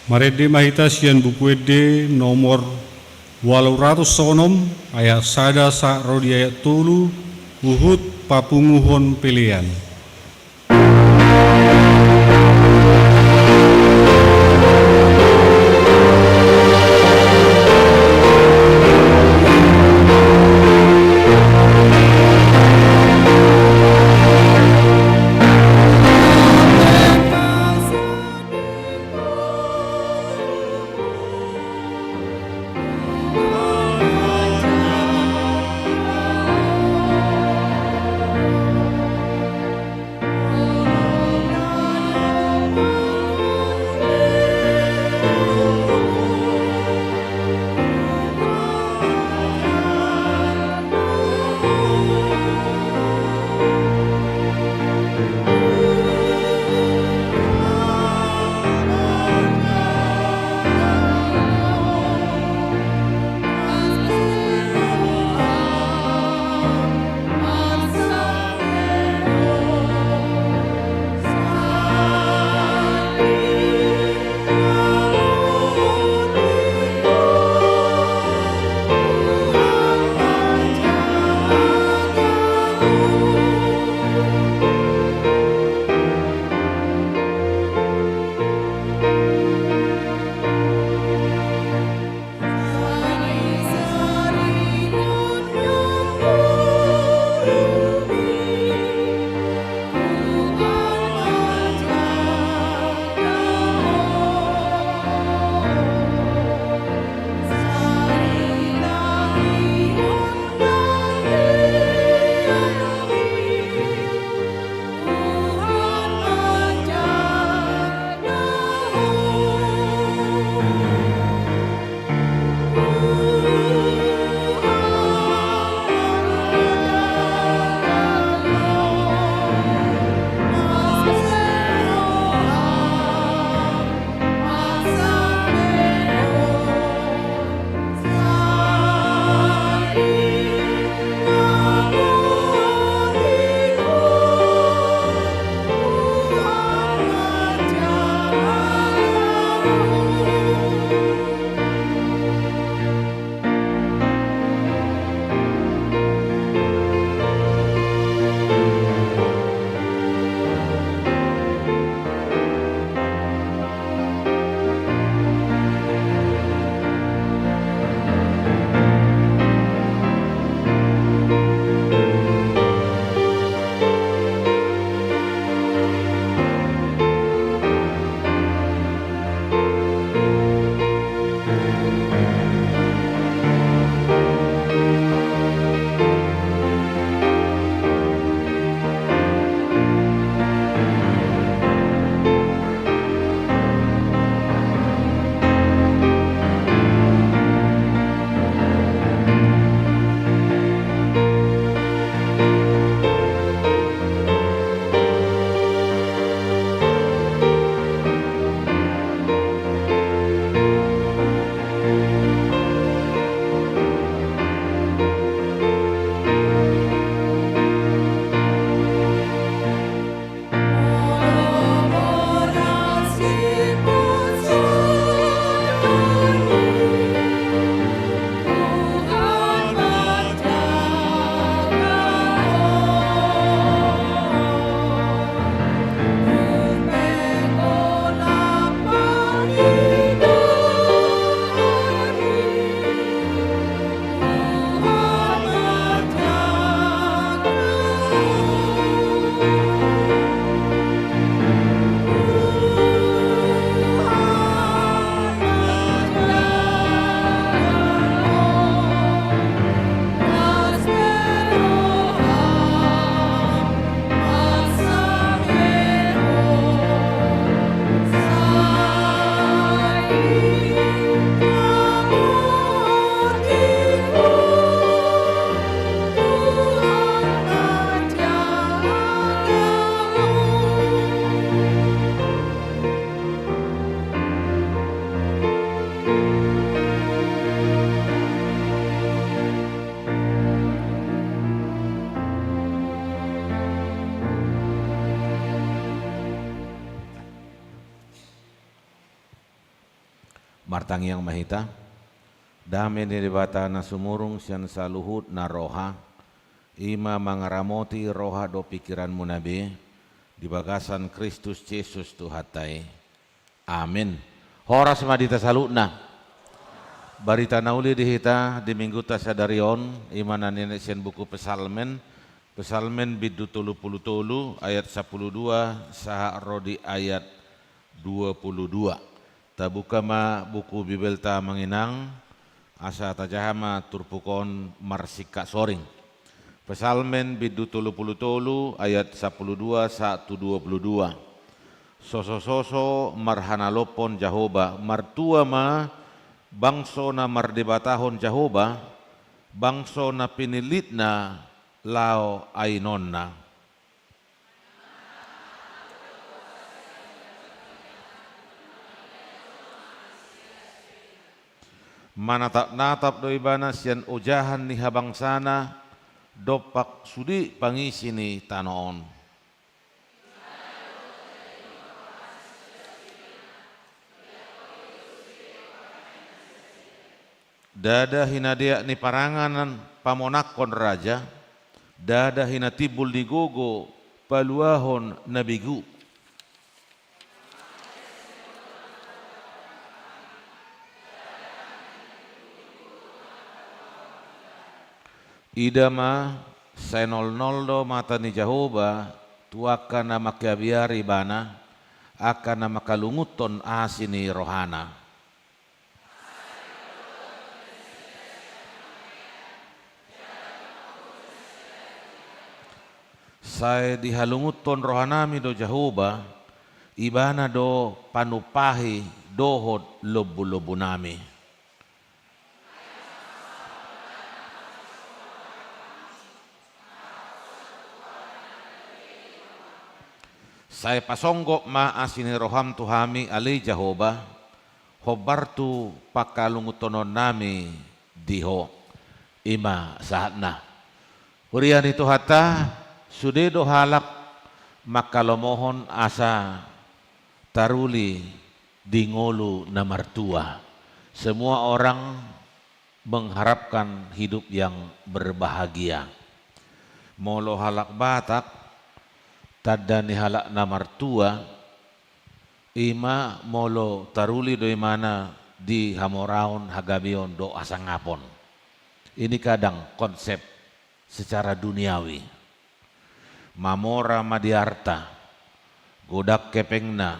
Marende ma hita sian Buku Ende nomor ualu ratus onom, ayat sada sahat ro di ayat tolu, huhut papunguhon pelean. Tangiang ma hita. Dame ni Debata na sumurung sian saluhut na roha, i ma mangaramoti roha dohot pingkiranmuna be, di bagasan Kristus Jesus Tuhanta i. Amin. Horas ma di hita saluhutna. Barita na uli di hita di minggunta sadari on, i ma na ninenet sian buku Psalmen, Psalmen bindu tolu pulu tolu ayat sampulu dua sahat ro di ayat dua pulu dua. Tabuka ma buku Bibelta amang inang, asa tajaha ma turpuk on marsingkat soring. Psalmen bindu tolu pulu tolu ayat sampulu dua sahat tu dua pulu dua. Sosososo marhanalophon Jahowa, martua ma bangso na mardebatahon Jahowa, bangso na pinillitna laho ainonna. Manatapnatap do ibana sian ojahan ni habangsana, dompak sude pangisi ni tano on. Ndada hinadeak ni paranganan pamonangkon raja, ndada hinatimbul ni gogo paluahon na begu. Ida ma, sai nolnol do mata ni Jahowa tu angka na mangkabiari ibana, angka na mangkalungunhon asi ni rohana. Sai dihalungunhon rohanami do Jahowa, ibana do panumpahi dohot lombulombunami. Sai pasonggop ma asi ni roham tu hami ale Jahowa, hombar tu pangkalungunhononnami di Ho. I ma sahatna. Huria ni Tuhanta, sude do halak mangkalomohon asa taruli di ngolu na martua. Semua orang mengharapkan hidup yang berbahagia. Molo halak Batak, tanda ni halak na martua, i ma molo taruli do ibana di hamoraon, hagabeon dohot hasangapon. Ini kadang konsep secara duniawi. Mamora ma di arta, godang hepengna,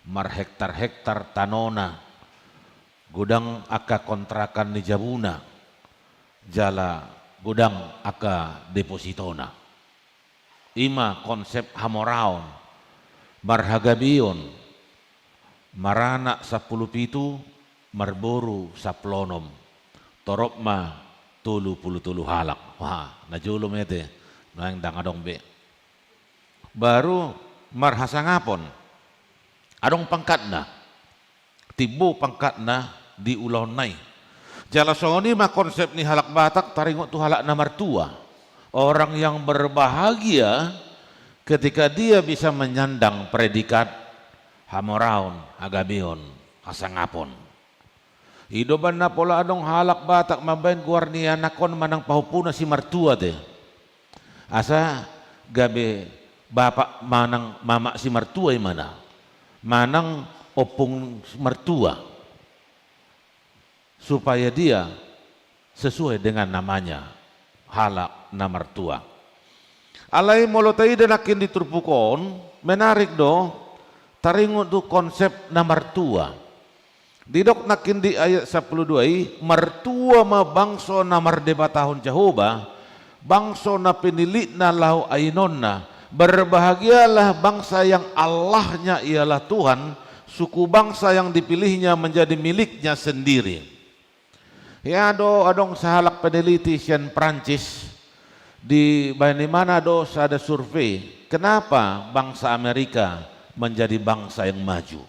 marhektar-hektar tanona, godang angka kontrakan ni jabuna, jala godang angka depositona. I ma konsep hamoraon, marhagabeon, maranak sampulu pitu, marboru sampulu onom. Torop ma tolu pulu tolu halak. Wah, na jolo ma i ate. Nuaeng ndang adong be. Baru marhasangapon. Adong pangkatna. Timbo pangkatna di ulaonna i. Jala songon i ma konsep ni halak Batak taringot tu halak na martua. Orang yang berbahagia ketika dia bisa menyandang predikat hamoraon, hagabeon, hasangapon. I do umbahen na pola adong halak Batak mambahen goar ni anakkon manang pahompuna si martua ate. Asa gabe bapak manang mamak si martua ibana. Manang ompung si martua. Supaya dia sesuai dengan namanya, halak na martua. Alai molo taida nangkin di turpuk on, menarik do, taringot tu konsep na martua. Didok nangkin di ayat sampulu dua i, martua ma bangso na mardebatahon Jahowa, bangso na pinillitna laho ainonna. Berbahagialah bangsa yang Allahnya ialah Tuhan, suku bangsa yang dipilihnya menjadi miliknya sendiri. Ia do adong sahalak peneliti sian Prancis, dibahen ibana do sada survei, kenapa bangsa Amerika menjadi bangsa yang maju.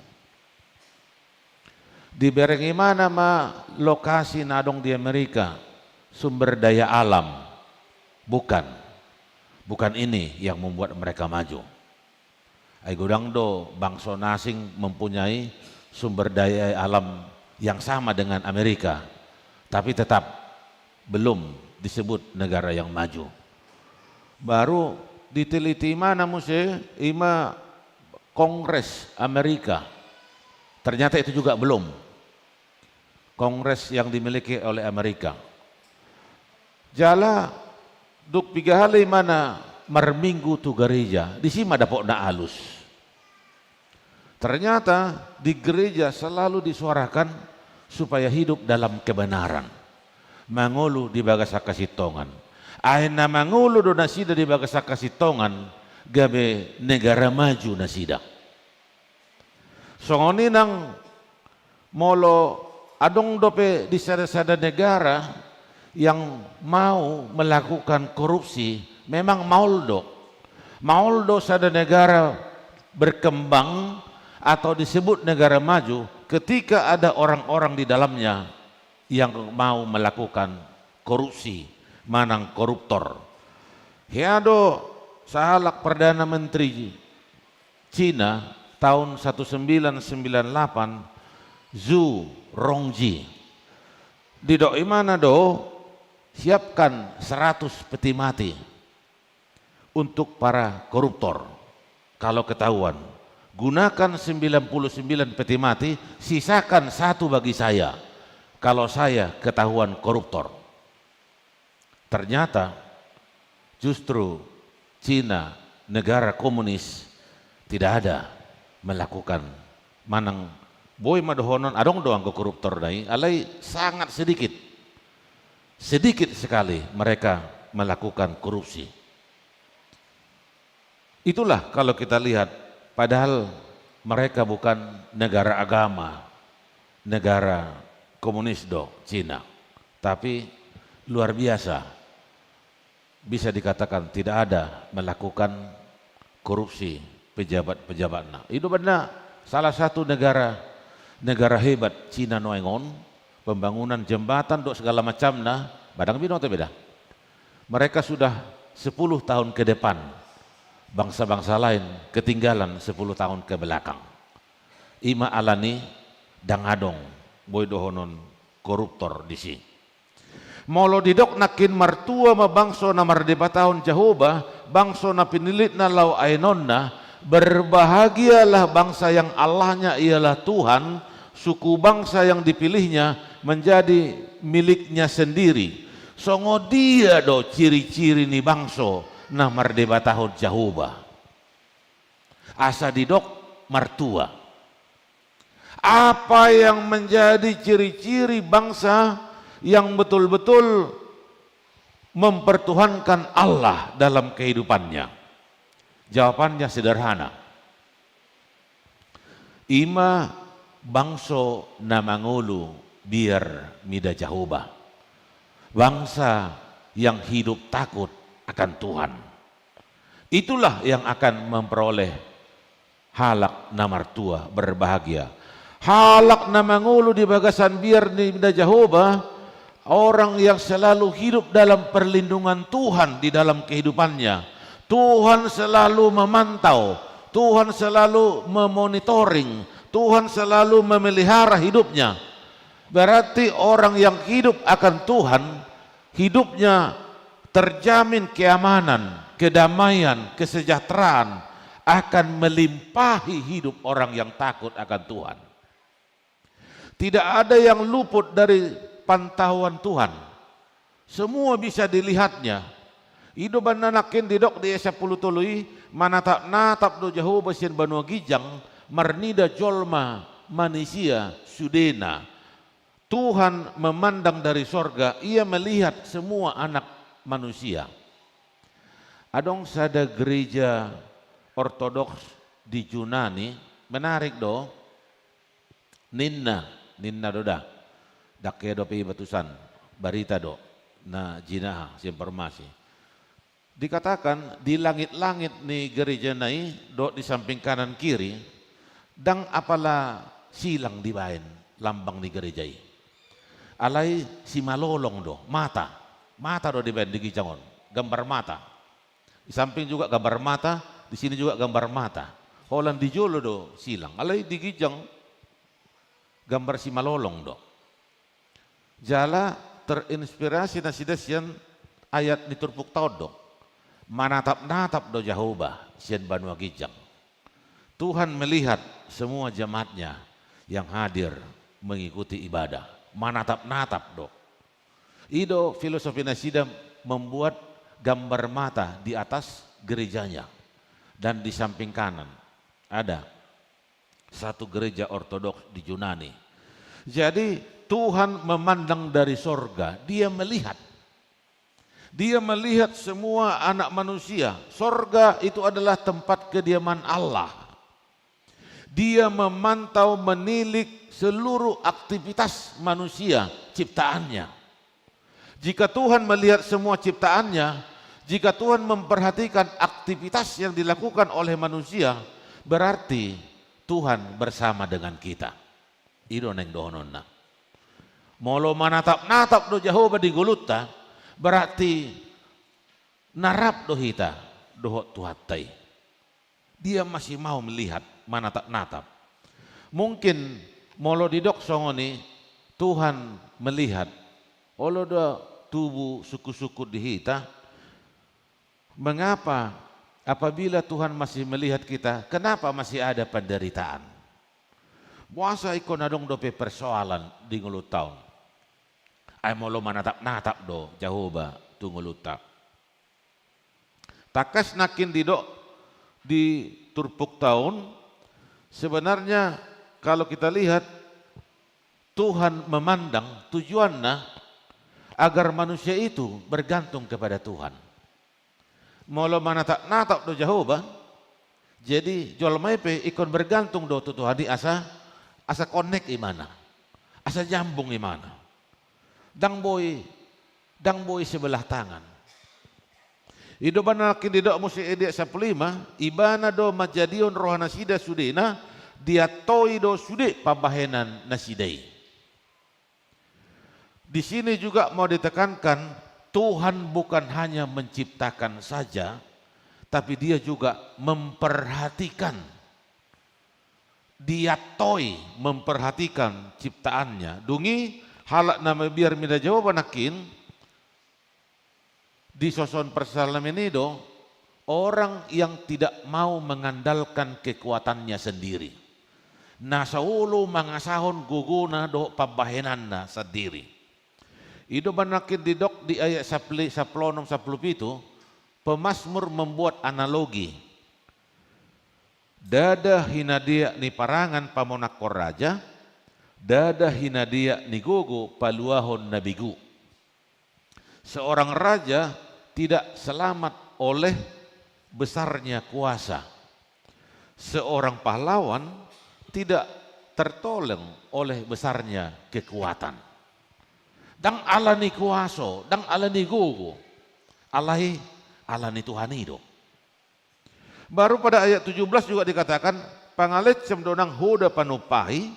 Dibereng ibana ma lokasi na adong di Amerika, sumber daya alam. Bukan. Bukan ini yang membuat mereka maju. Ai godang do bangso na asing mempunyai sumber daya alam yang sama dengan Amerika, tapi tetap belum disebut negara yang maju. Baru diteliti imana muse, ima Kongres Amerika. Ternyata itu juga belum. Kongres yang dimiliki oleh Amerika. Jala dung piga hali imana marminggu tu gareja, disi ma dapotna alus. Ternyata di gereja selalu disuarakan supaya hidup dalam kebenaran, mangolu di bagasan hasintongan. Ai na mangolu do nasida di bagasan hasintongan, gabe negara maju nasida. Songon i nang molo adong dope di sada-sada negara yang mau melakukan korupsi, memang maol do. Maol do sada negara berkembang atau disebut negara maju ketika ada orang-orang di dalamnya yang mau melakukan korupsi, manang koruptor. Hea do sahalak Perdana Menteri Cina tahun seribu sembilan ratus sembilan puluh delapan, Zhu Rongji. Didok imana do, siapkan seratus peti mati untuk para koruptor. Kalau ketahuan, gunakan sembilan puluh sembilan peti mati, sisakan satu bagi saya, kalau saya ketahuan koruptor. Ternyata justru Cina, negara komunis, tidak ada melakukan, manang boi ma dohonon, adong do anggo koruptor na i, alai sangat sedikit. Sedikit sekali mereka melakukan korupsi. Itulah kalau kita lihat, padahal mereka bukan negara agama, negara komunis do Cina. Tapi luar biasa, bisa dikatakan tidak ada melakukan korupsi pejabat-pejabatna. I do umbahen na salah satu negara, negara hebat Cina nuaeng on, pembangunan jembatan dohot segala macamna, ba ndang binoto be da. Mereka sudah sepuluh tahun ke depan, bangsa-bangsa lain ketinggalan sepuluh tahun ke belakang. Ima alani ndang adong boi dohonon koruptor disi. Molo didok nangkin martua ma bangso na mardebatahon Jahowa, bangso na pinillitna laho aenonna, berbahagialah bangsa yang Allahnya ialah Tuhan, suku bangsa yang dipilihnya menjadi miliknya sendiri. Songon dia do ciri-ciri ni bangso na mardebatahon Jahowa? Asa didok martua. Apa yang menjadi ciri-ciri bangsa yang betul-betul mempertuhankan Allah dalam kehidupannya? Jawabannya sederhana. Ima bangso na mangolu biar mida Jahowa. Bangsa yang hidup takut akan Tuhan. Itulah yang akan memperoleh halak na martua, berbahagia. Halak na mangolu di bagasan biar ni mida Jahowa, orang yang selalu hidup dalam perlindungan Tuhan di dalam kehidupannya. Tuhan selalu memantau, Tuhan selalu memonitoring, Tuhan selalu memelihara hidupnya. Berarti orang yang hidup akan Tuhan, hidupnya terjamin keamanan, kedamaian, kesejahteraan, akan melimpahi hidup orang yang takut akan Tuhan. Tidak ada yang luput dari pantauan Tuhan. Semua bisa dilihatnya. I do umbahen na nangkin didok di ayat sampulu tolu i, manatap-natap do Jahowa sian banua ginjang, marnida jolma manisia sudena. Tuhan memandang dari sorga, Ia melihat semua anak manusia. Adong sada gereja Ortodoks di Junani, menarik do, ninna, ninna do da, ndang hea dope i batusan, barita do, na jinaha, sian informasi. Dikatakan di langit-langit ni gerejana i dohot di samping kanan kiri, ndang apala silang dibaen lambang ni gereja i. Alai simalolong do, mata. Mata do dibaen di ginjang on, gambar mata. Di samping juga gambar mata, di sini juga gambar mata. Holan di jolo do silang. Alai di ginjang gambar simalolong do. Jala terinspirasi nasida sian ayat ni turpukta on do. Manatap-natap do Jahowa sian banua ginjang. Tuhan melihat semua jemaatnya yang hadir mengikuti ibadah. Manatap-natap do. I do filosofi nasida membuat gambar mata di atas gerejanya. Dan di samping kanan ada satu gereja Ortodoks di Yunani. Jadi, Tuhan memandang dari sorga, Dia melihat. Dia melihat semua anak manusia. Sorga itu adalah tempat kediaman Allah. Dia memantau, menilik seluruh aktivitas manusia ciptaannya. Jika Tuhan melihat semua ciptaannya, jika Tuhan memperhatikan aktivitas yang dilakukan oleh manusia, berarti Tuhan bersama dengan kita. I do naeng dohononna. Molo manatap-natap do Jahowa di ngolunta, berarti na rap do hita dohot Tuhanta i. Dia masih mau melihat, manatap-natap. Mungkin molo didok songon i, Tuhan melihat, olo do tubu sungkun-sungkun di hita. Mengapa apabila Tuhan masih melihat kita, kenapa masih ada penderitaan? Boasa ingkon adong dope persoalan di ngolunta on? Ai molo manatap-natap do Jahowa tu ngolunta. Tangkas nangkin didok di turpukta on, sebenarnya kalau kita lihat, Tuhan memandang tujuanna agar manusia itu bergantung kepada Tuhan. Molo manatap-natap do Jahowa, jadi jolma i pe ingkon bergantung do tu Tuhan i asa, asa connect ibana, asa nyambung ibana. Ndang boi, ndang boi sebelah tangan. I do umbahen nangkin didok muse di ayat sampulu lima, ibana do manjadion rohanasida sudena, diantoi do sude pambahenan nasida i. Di sini juga mau ditekankan, Tuhan bukan hanya menciptakan saja, tapi Dia juga memperhatikan. Diantoi, memperhatikan ciptaannya. Dung i halak na mabiar mida Jahowa nangkin, disoson parsalmen i do, orang yang tidak mau mengandalkan kekuatannya sendiri. Na so olo mangasahon gogona dohot pambahenanna sandiri. I do umbahen nangkin didok di ayat sampulu, sampulu onom, sampulu pitu, pemazmur membuat analogi. Ndada hinadia ni parangan pamonangkon raja, ndada hinadia ni gogo paluahon na begu. Seorang raja tidak selamat oleh besarnya kuasa. Seorang pahlawan tidak tertolong oleh besarnya kekuatan. Ndang ala ni kuaso, ndang ala ni gogo. Alai ala ni Tuhan i do. Baru pada ayat tujuh belas juga dikatakan, pangalensem do nang hoda panumpahi,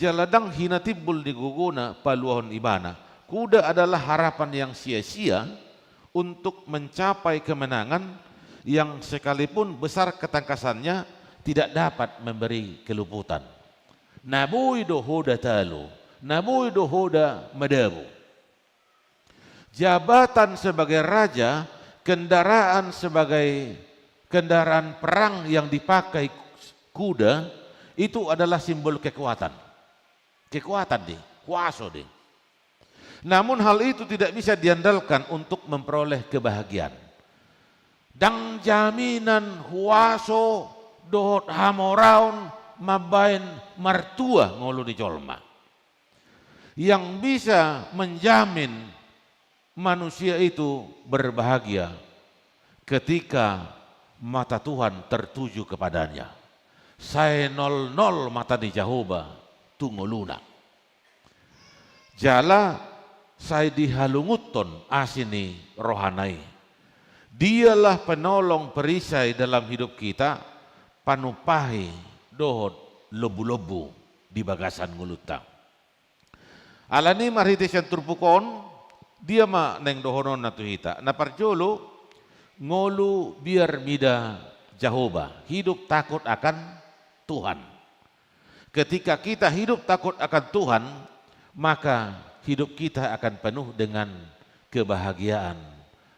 jala ndang hinatimbul ni gogona paluahon ibana. Kuda adalah harapan yang sia-sia untuk mencapai kemenangan yang sekalipun besar ketangkasannya tidak dapat memberi keluputan. Na boi do hoda talu, na boi do hoda madabu. Jabatan sebagai raja, kendaraan sebagai kendaraan perang yang dipakai kuda, itu adalah simbol kekuatan. Kekuatan dei, kuaso dei. Namun hal itu tidak bisa diandalkan untuk memperoleh kebahagiaan. Ndang jaminan huaso dohot hamoraon mambaen martua ngolu ni jolma. Yang bisa menjamin manusia itu berbahagia ketika mata Tuhan tertuju kepadanya. Sai nolnol mata ni Jahowa tu ngoluna. Jala sai dihalungunhon asi ni rohana i. Dialah penolong perisai dalam hidup kita, panumpahi dohot lombu-lombu di bagasan ngolunta. Alani marhite sian turpuk on, dia ma naeng dohononna tu hita? Na parjolo, ngolu biar mida Jahowa, hidup takut akan Tuhan. Ketika kita hidup takut akan Tuhan, maka hidup kita akan penuh dengan kebahagiaan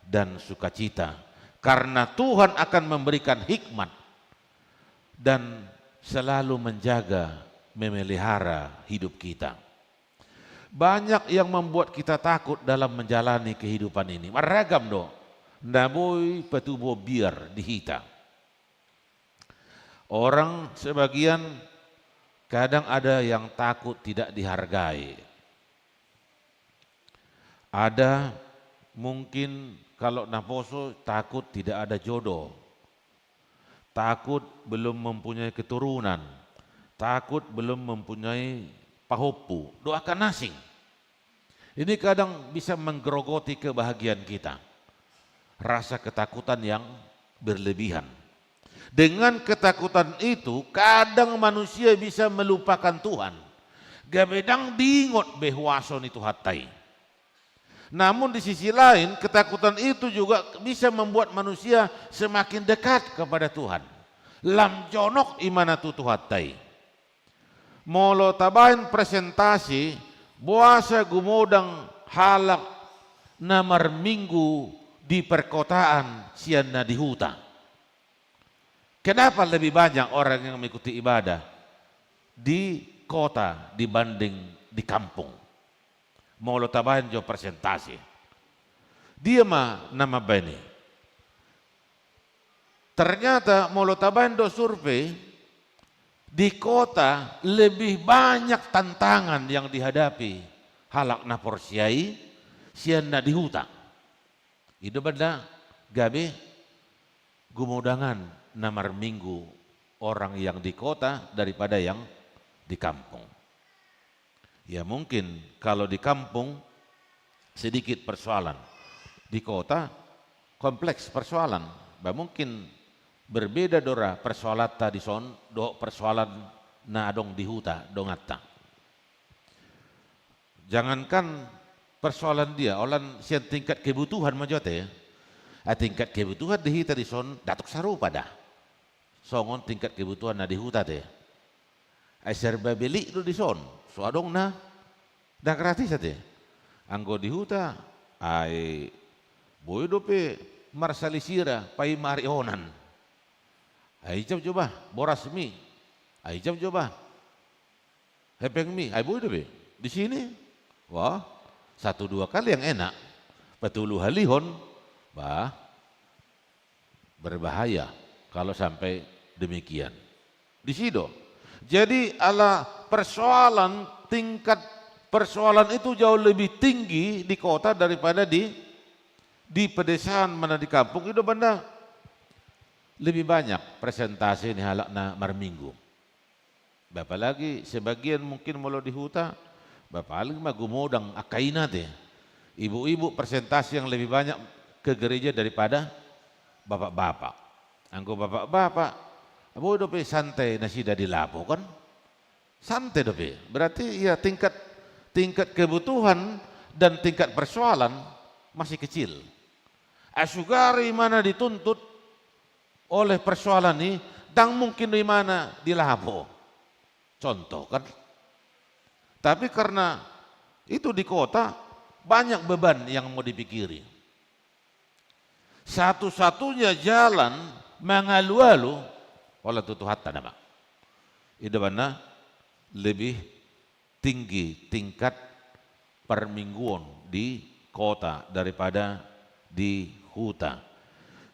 dan sukacita. Karena Tuhan akan memberikan hikmat dan selalu menjaga, memelihara hidup kita. Banyak yang membuat kita takut dalam menjalani kehidupan ini. Marragam do na boi patubuhon biar di hita. Orang sebagian kadang ada yang takut tidak dihargai. Ada mungkin kalau naposo takut tidak ada jodoh. Takut belum mempunyai keturunan. Takut belum mempunyai pahompu. Doakan asing. Ini kadang bisa menggerogoti kebahagiaan kita. Rasa ketakutan yang berlebihan. Dengan ketakutan itu, kadang manusia bisa melupakan Tuhan. Gabe ndang diingot be huaso ni Tuhanta i. Namun di sisi lain, ketakutan itu juga bisa membuat manusia semakin dekat kepada Tuhan. Lam jonok imana tu Tuhanta i. Molo tabaen presentasi, boasa gumodang halak na marminggu di perkotaan sian na di huta? Kenapa lebih banyak orang yang mengikuti ibadah di kota dibanding di kampung? Molo tabaen jo presentasi. Dia ma na mambaen i. Ternyata molo tabaen do survei, di kota lebih banyak tantangan yang dihadapi halak na porsea i sian na di huta. I do banda gabe gumodangan na marminggu orang yang di kota daripada yang di kampung. Ya mungkin kalau di kampung sedikit persoalan. Di kota kompleks persoalan. Ba mungkin berbeda do ra persoalanta dison dohot persoalan na adong di huta donganta. Jangankan persoalan dia, holan sian tingkat kebutuhan ma jo ate. Ah, tingkat kebutuhan di hita dison ndang tung sarupa da songon tingkat kebutuhan na di huta ate. Ai serba belik do dison, so adong na, ndang gratis ate. Anggo di huta, ai boi dope marsalisira paima ari onan. Ai jam jo ba borasmi, ai jam jo ba hepengmi, ai boi dope. Di sini, wah, satu dua kali yang enak. Patoluhalihon, bah, berbahaya kalau sampai demikian. Di situ. Jadi ala persoalan, tingkat persoalan itu jauh lebih tinggi di kota daripada di, di pedesaan, mana di kampung. I do banda lebih banyak presentasi ni halak na marminggu. Apalagi sebagian mungkin molo di huta, ba paling ma gumodang angka ina ate. Ibu-ibu persentase yang lebih banyak ke gereja daripada bapak-bapak. Anggo bapak-bapak, boi dope santai nasida di lapo kan? Santai dope. Berarti ya tingkat, tingkat kebutuhan dan tingkat persoalan masih kecil. Ai sugari imana dituntut oleh persoalan i, ndang mungkin do imana di lapo. Contoh kan. Tapi karena itu di kota, banyak beban yang mau dipikiri. Satu-satunya jalan mangalualu, holan tu Tuhanta nama. I do banda lebih tinggi tingkat parmingguon di kota daripada di huta.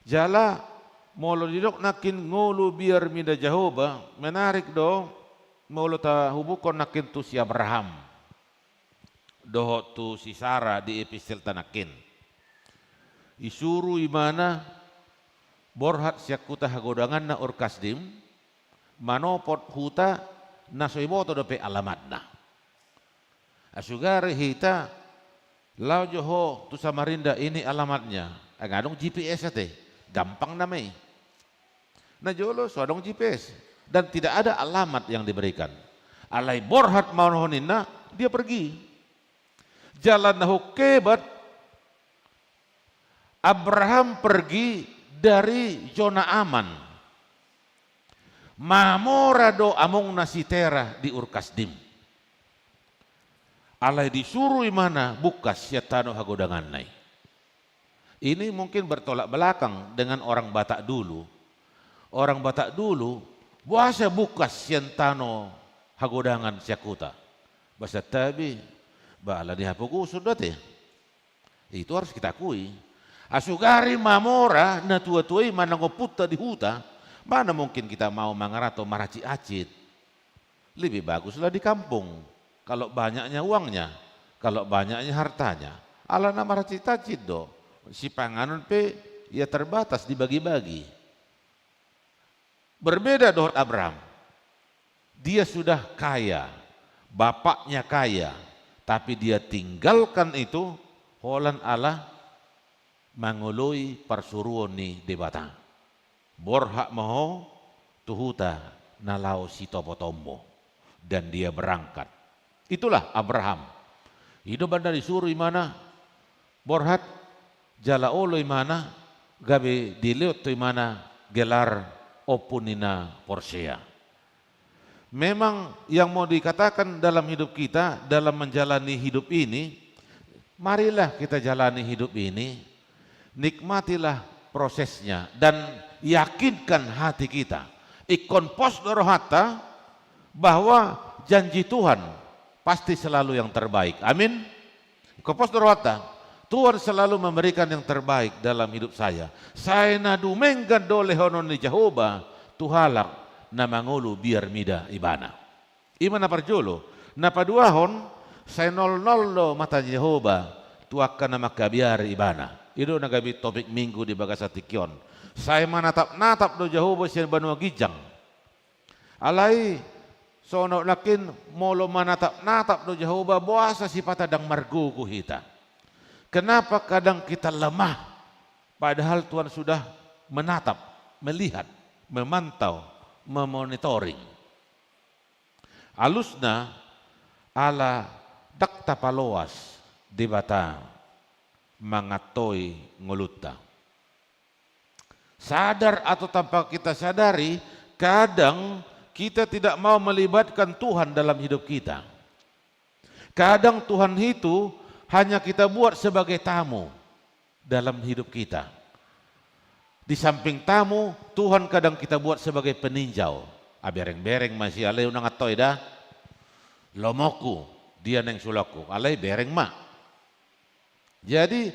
Jala molo didok nangkin ngolu biar mida Jahowa, menarik do molo tahubungkon nangkin tu si Abraham dohot tu si Sara di epistelta nangkin. Isuru imana borhat sian huta hagodanganna Ur Kasdim, manopot huta na so iboto dope alamatna. Ai sugari hita laho jo ho tu Samarinda, ini alamatnya. Ai nga adong G P S ate, gampang nama i. Najolo so adong G P S dan tidak ada alamat yang diberikan. Alai borhat ma on ho ninna, dia pergi. Jala na hungkebat, Abraham pergi dari zona aman. Mamora do amongna si Terah di Urkasdim. Alai disuru imana bungkas sian tano hagodanganna i. Ini mungkin bertolak belakang dengan orang Batak dulu. Orang Batak dulu, boasa bungkas sian tano hagodangan sian huta? Bahasa tabi, bala ni hapoguson do ate. Itu harus kita akui. Asugari mamora na tua-tua i manang ompunta di huta, mana mungkin kita mau mangaranto maracit-acit. Lebih baguslah di kampung, kalau banyaknya uangnya, kalau banyaknya hartanya. Alana maracit-acit do, sipanganon pe ya terbatas dibagi-bagi. Berbeda dohot Abraham. Dia sudah kaya, bapaknya kaya, tapi dia tinggalkan itu holan ala mangoloi parsuruon ni Debata. Borhat ma ho tu huta na laho sitopotonmu. Dan dia berangkat. Itulah Abraham. I do umbahen na disuru imana borhat, jala olo imana, gabe dilehon tu imana gelar ompu ni na porsea. Memang yang mau dikatakan dalam hidup kita, dalam menjalani hidup ini, marilah kita jalani hidup ini, nikmatilah prosesnya, dan yakinkan hati kita. Ingkon pos do rohanta bahwa janji Tuhan pasti selalu yang terbaik. Amin. Ingkon pos do rohanta, Tuhan selalu memberikan yang terbaik dalam hidup saya. Sai na dumenggan do lehonon ni Jahowa tu halak na mangolu biar mida ibana. I ma na parjolo. Na paduahon, sai nolnol do mata ni Jahowa tu angka na mangkabiari ibana. I do na gabe topik Minggu di bagasan tingki on. Sai manatap-natap do Jahowa sian banua ginjang. Alai songon nangkin, molo manatap-natap do Jahowa, boasa sipata ndang margogo hita? Kenapa kadang kita lemah, padahal Tuhan sudah menatap, melihat, memantau, memonitoring? Alusna, ala ndang tapaloas Debata mangantoi ngolunta. Sadar atau tanpa kita sadari, kadang kita tidak mau melibatkan Tuhan dalam hidup kita. Kadang Tuhan itu hanya kita buat sebagai tamu dalam hidup kita. Di samping tamu, Tuhan kadang kita buat sebagai peninjau. Ah, bereng-bereng ma i, alai unang antoi da. Lomoku, dia naeng sulokku, alai bereng ma. Jadi,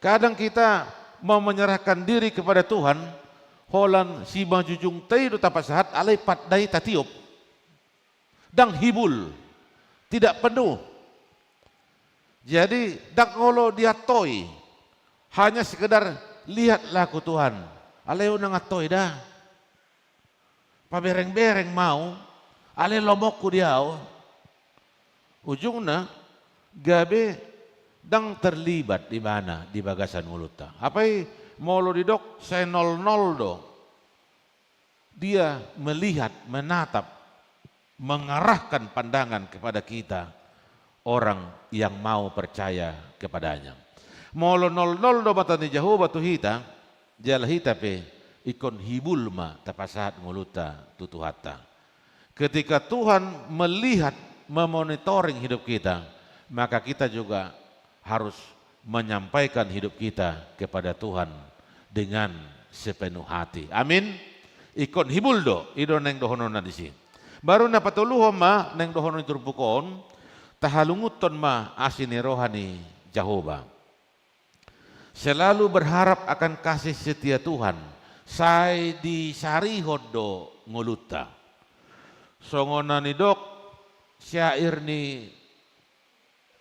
kadang kita mau menyerahkan diri kepada Tuhan, holan simanjujungta i do tapasahat, alai pat ndai tatiop. Ndang hibul, tidak penuh. Jadi, ndang olo diantoi, hanya sekedar, "Lihatlah aku, Tuhan." Alai unang antoi da. Pabereng-bereng ma au, alai lomoku di au. Ujungna, gabe ndang terlibat ibana di bagasan ngolunta. Hape molo didok sai nolnol do. Dia melihat, menatap, mengarahkan pandangan kepada kita, orang yang mau percaya kepada-Nya. Molo nolnol do mata ni Jahowa tu hita, jala hita pe ingkon hibul ma tapasahat ngolunta tu Tuhanta. Ketika Tuhan melihat, memonitoring hidup kita, maka kita juga harus menyampaikan hidup kita kepada Tuhan dengan sepenuh hati. Amin. Ingkon hibul do, i do naeng dohononna disi. Baru na patoluhon ma naeng dohonon ni turpuk on, tahalungunhon ma asi ni roha ni Jahowa. Selalu berharap akan kasih setia Tuhan, sai disarihon do ngolunta. Songon na nidok syair ni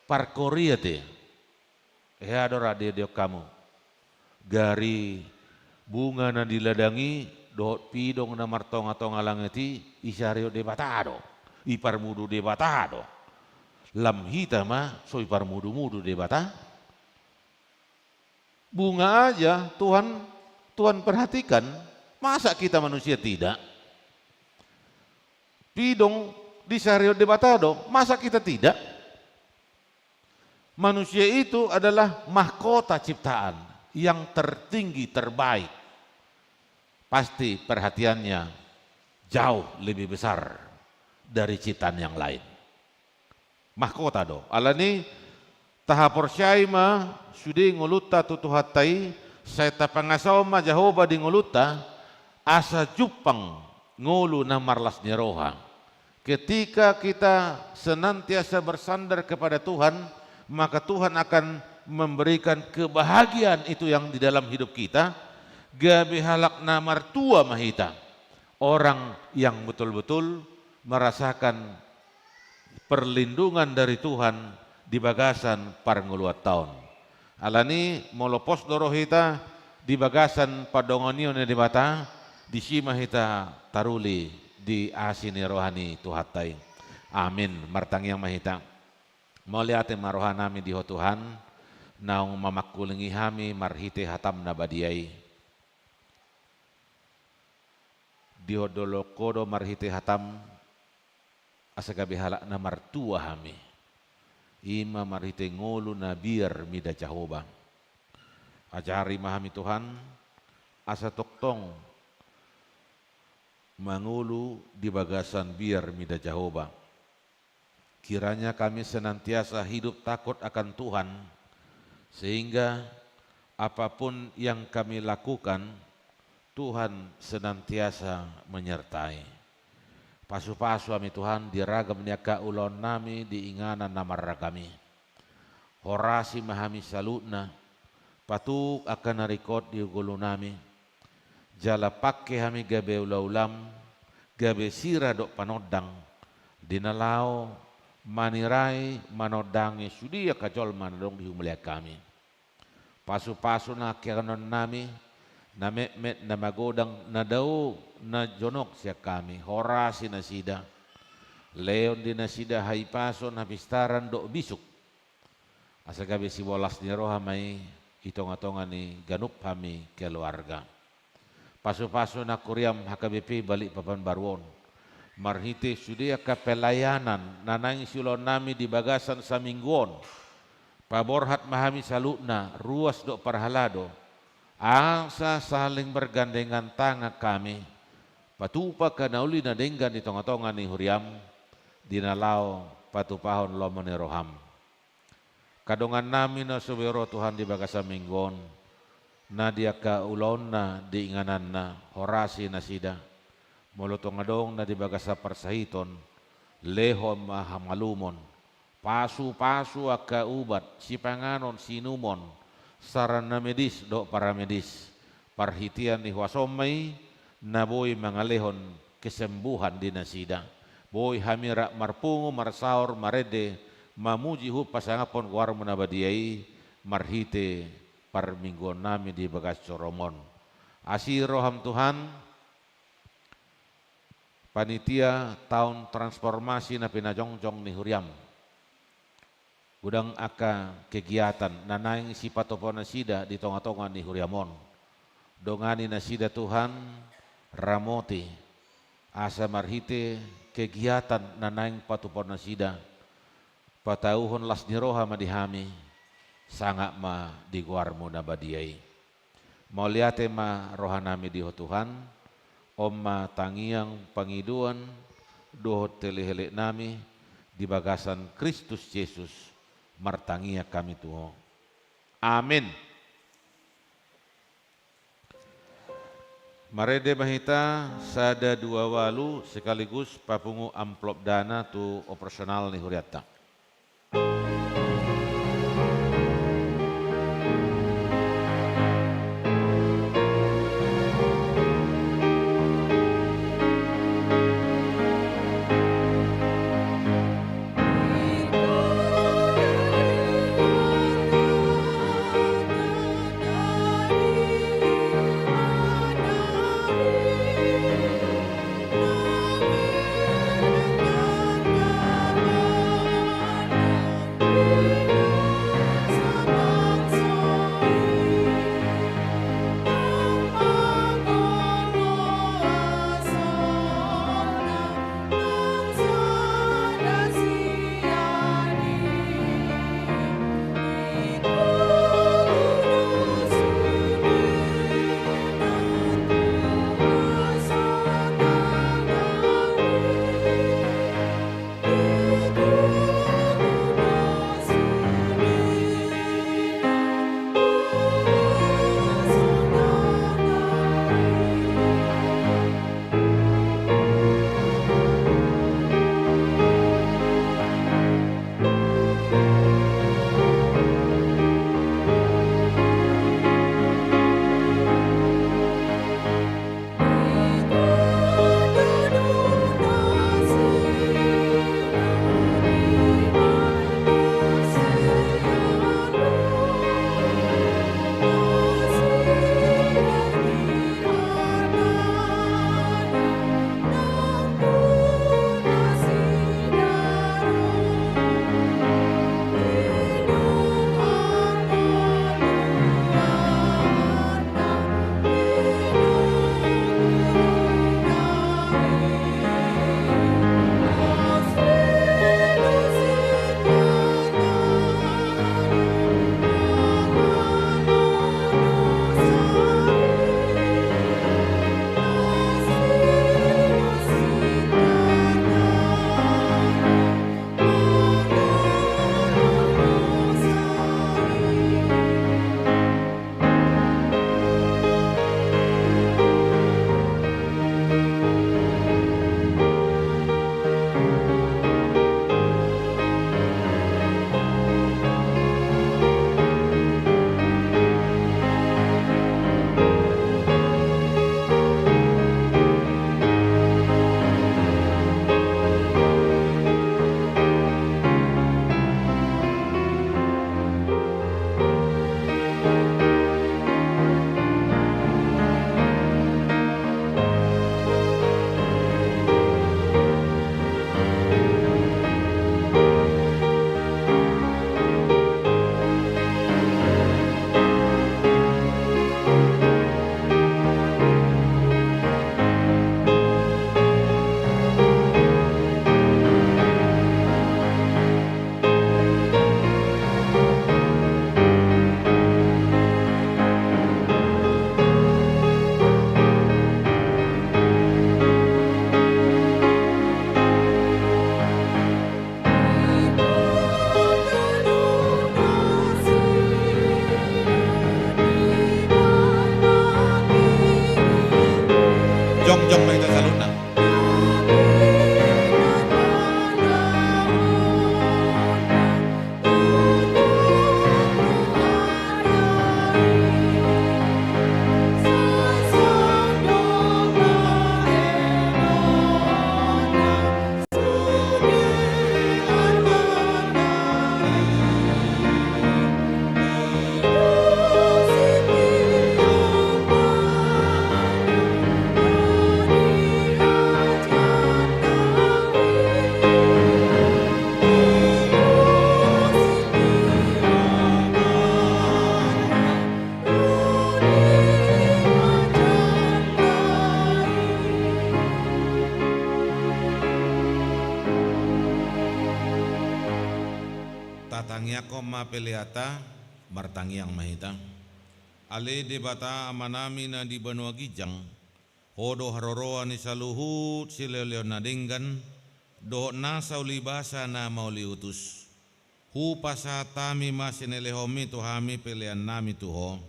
Parkori ate. Hea do ra didok hamu. Gari bunga na di ladang i, dohot pidong na martonga-tonga langit i, disarihon Debata do. Diparmudu Debata do. Lam hita ma so diparmudu-mudu Debata. Bunga aja Tuhan, Tuhan perhatikan, masa kita manusia tidak? Pidong disarihon Debata do, masa kita tidak? Manusia itu adalah mahkota ciptaan yang tertinggi, terbaik. Pasti perhatiannya jauh lebih besar dari ciptaan yang lain. Mahkota do. Alani tahaporseai ma sude ngolunta tu Tuhanta i, sai tapangasahon ma Jahowa di ngolunta, asa jumpang ngolu na marlas ni roha. Ketika kita senantiasa bersandar kepada Tuhan, maka Tuhan akan memberikan kebahagiaan itu yang di dalam hidup kita, gabe halak na martua ma hita. Orang yang betul-betul merasakan perlindungan dari Tuhan di bagasan parngoluanta on. Alani molo pos do roha hita di bagasan pandonganion ni Debata, disi ma hita taruli di asi ni roha ni Tuhanta i. Amin. Martangiang ma hita. Mauliate ma rohanami di Ho Tuhan, naung mamangkulingi hami marhite hataM na badia i. Dihot dolok Ho do marhite hataM, asa gabe halak na martua hami. I ma marhite ngolu na biar mida Jahowa. Ajari ma hami Tuhan, asa tongtong mangolu di bagasan biar mida Jahowa. Kiranya kami senantiasa hidup takut akan Tuhan, sehingga apapun yang kami lakukan, Tuhan senantiasa menyertai. Pasu-pasu hami Tuhan di ragam ni angka ulaonnami di inganan na marragam i. Horasi ma hami saluhutna, patuk angka na ringkot di ngolunami, jala pangke hami gabe ula-ulaM, gabe sira dohot panondang, di na laho manirai manondangi sude angka jolma na adong di humaliang hami. Pasu-pasu na angka inganannami, na metmet, na magodang, na dao, na jonok sian hami, horasi nasida. Lehon di nasida hahipason, hapistaran dohot bisuk. Asa gabe sibolas ni roha ma i di tonga-tonga ni ganup hami keluarga. Pasu-pasu nang huriaM H K B P Balikpapan Baru on. Marhite sude angka pelayanan na naeng siulaonnami di bagasan saminggu on. Paborhat ma hami saluhutna, ruas dohot parhalado. Asa saling bergandengan tangan hami patupa angka na uli na denggan di tonga-tonga ni huriaM, di na laho patupahon lomo ni rohaM. Angka dongannami na so boi ro Tuhan di bagasan minggu on, na di angka ulaonna di ingananna, horasi nasida. Molo tung adong na di bagasan parsahiton, lehon ma hamalumon, pasu-pasu angka ubat, sipanganon, siinumon, sarana medis dohot paramedis. Parhitean ni huasoM ma i na boi mangalehon kesembuhan di nasida. Boi hami rap marpungu, marsaor, marende, mamuji huhut pasangaphon goarMu na badia i, marhite parmingguonnami di bagas joroM on. Asi rohaM Tuhan, panitia taon transformasi na pinajongjong ni huriaM. Godang angka kegiatan na naeng sipatupaon nasida di tonga-tonga ni huriaM on. Dongani nasida Tuhan, ramoti, asa marhite kegiatan na naeng patupaon nasida, patauhon las ni roha ma di hami, sangap ma di goarMu na badia i. Mauliate ma rohanami di Ho Tuhan, on ma tangiang, pangidoan dohot heleheleknami di bagasan Kristus Jesus, martangiang hami tu Ho. Amin. Marende ma hita sada dua ualu sekaligus papungu amplop dana tu operasional ni hurianta. Tangiangkon ma peleanta, martangiang ma hita. Ale Debata Amanami na di banua ginjang, Ho do haroroan ni saluhut silehonlehon na denggan, dohot nasa ulibasa na mauliutus. Hupasahat hami ma sinelehonmi tu hami peleannami tu Ho.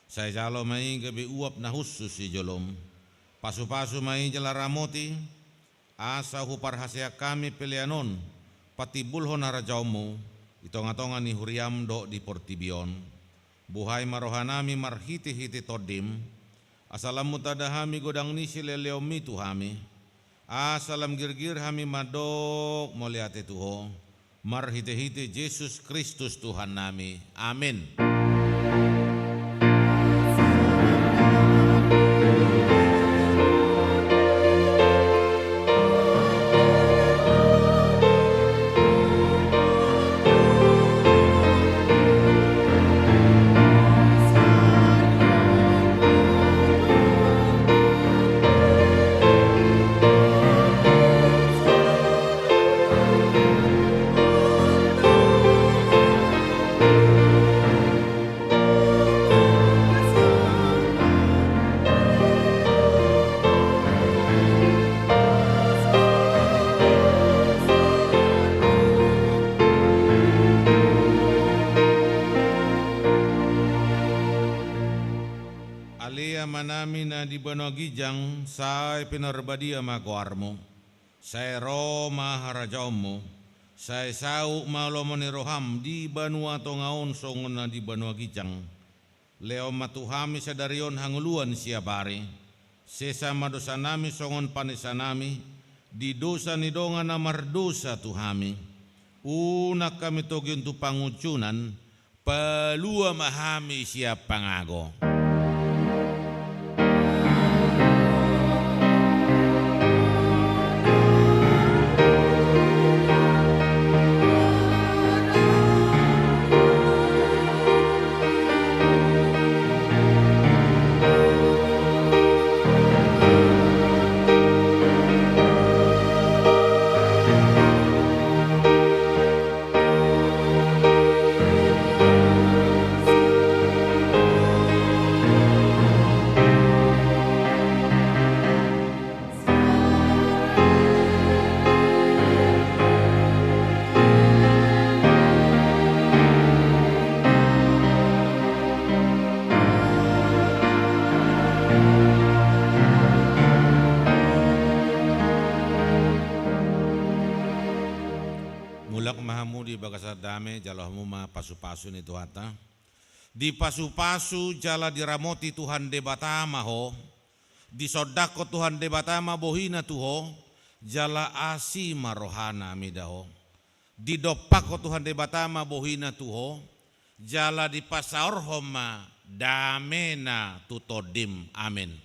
Sai jalo ma i gabe uap na hushus di jolom. Pasupasu ma i jala ramoti, asa huparhaseang hami pelean on patimbulhon harajaonmu di tongatonga ni huriam dohot di portibi on. Buhai ma rohanami marhitehite Tondim, asa lam mutanda hami godang ni silehonlehonmi tu hami, asa lam girgir hami mandok mauliate tu Ho, marhitehite Jesus Kristus Tuhannami. Amen. Ale Amanami na di banua ginjang, sai pinarbadia ma goarmu. Sai ro ma harajaonmu. Sai saut ma lomo ni roham di banua tonga on songon na di banua ginjang. Lehon ma tu hami sadari on hangoluan siapari. Sesa ma dosanami songon panesanami di dosa ni dongan na mardosa tu hami. Unang hami togihon tu pangunjunan, palua ma hami sian pangago. Mulak ma hamu di bagasan dame, jalo hamu ma pasupasu ni Tuhanta. Dipasupasu jala diramoti Tuhan Debata ma ho. Disondangkon Tuhan Debata ma bohina tu ho, jala asi ma rohana mida ho. Didompakkon Tuhan Debata ma bohina tu ho, jala dipasaorhon ma damena tu tondim. Amen.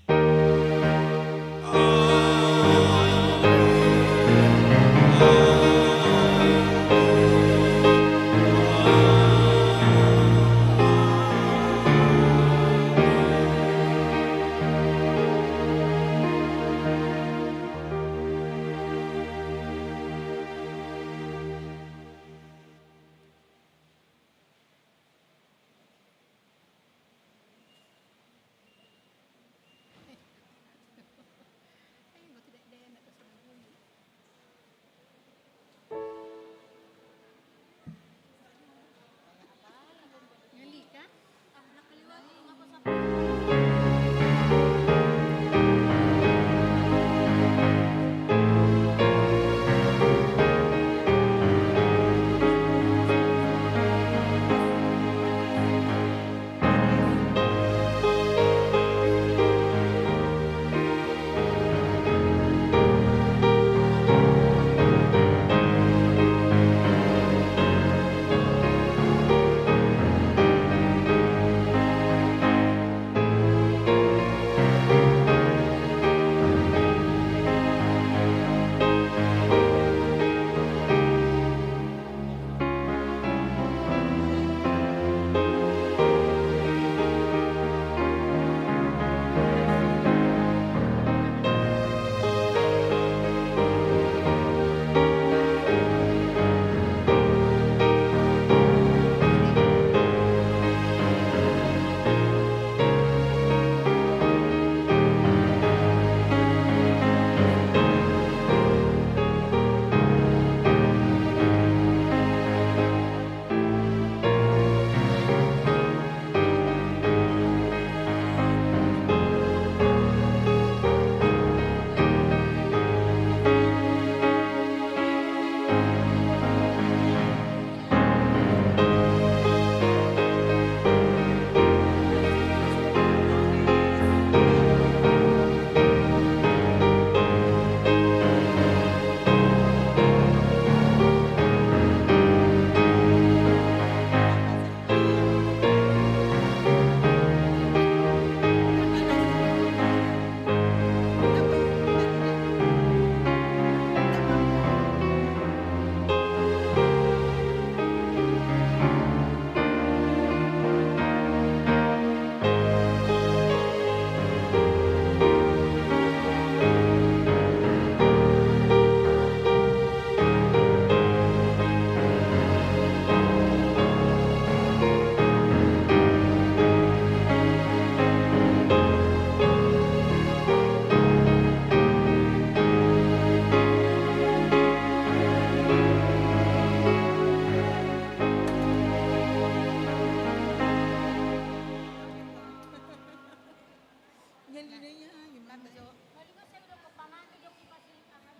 Ini ya, gimana? Tadi kan saya udah mau panas, dia mau kasih tangan.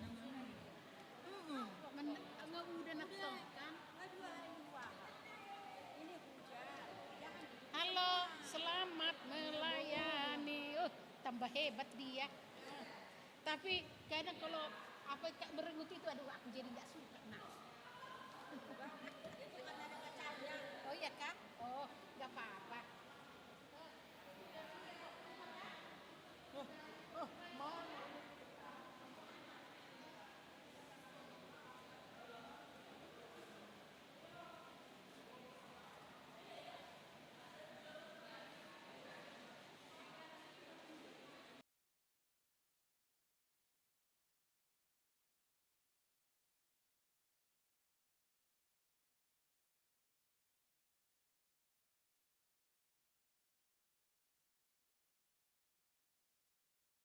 Mm-mm. Men-, nggak udah nafsu kan? Halo, selamat melayani. Oh, tambah hebat dia. Tapi kadang kalau apa, Kak, merengut itu, aduh, aku jadi nggak suka, nah. Oh iya, Kak? Oh, nggak apa-apa.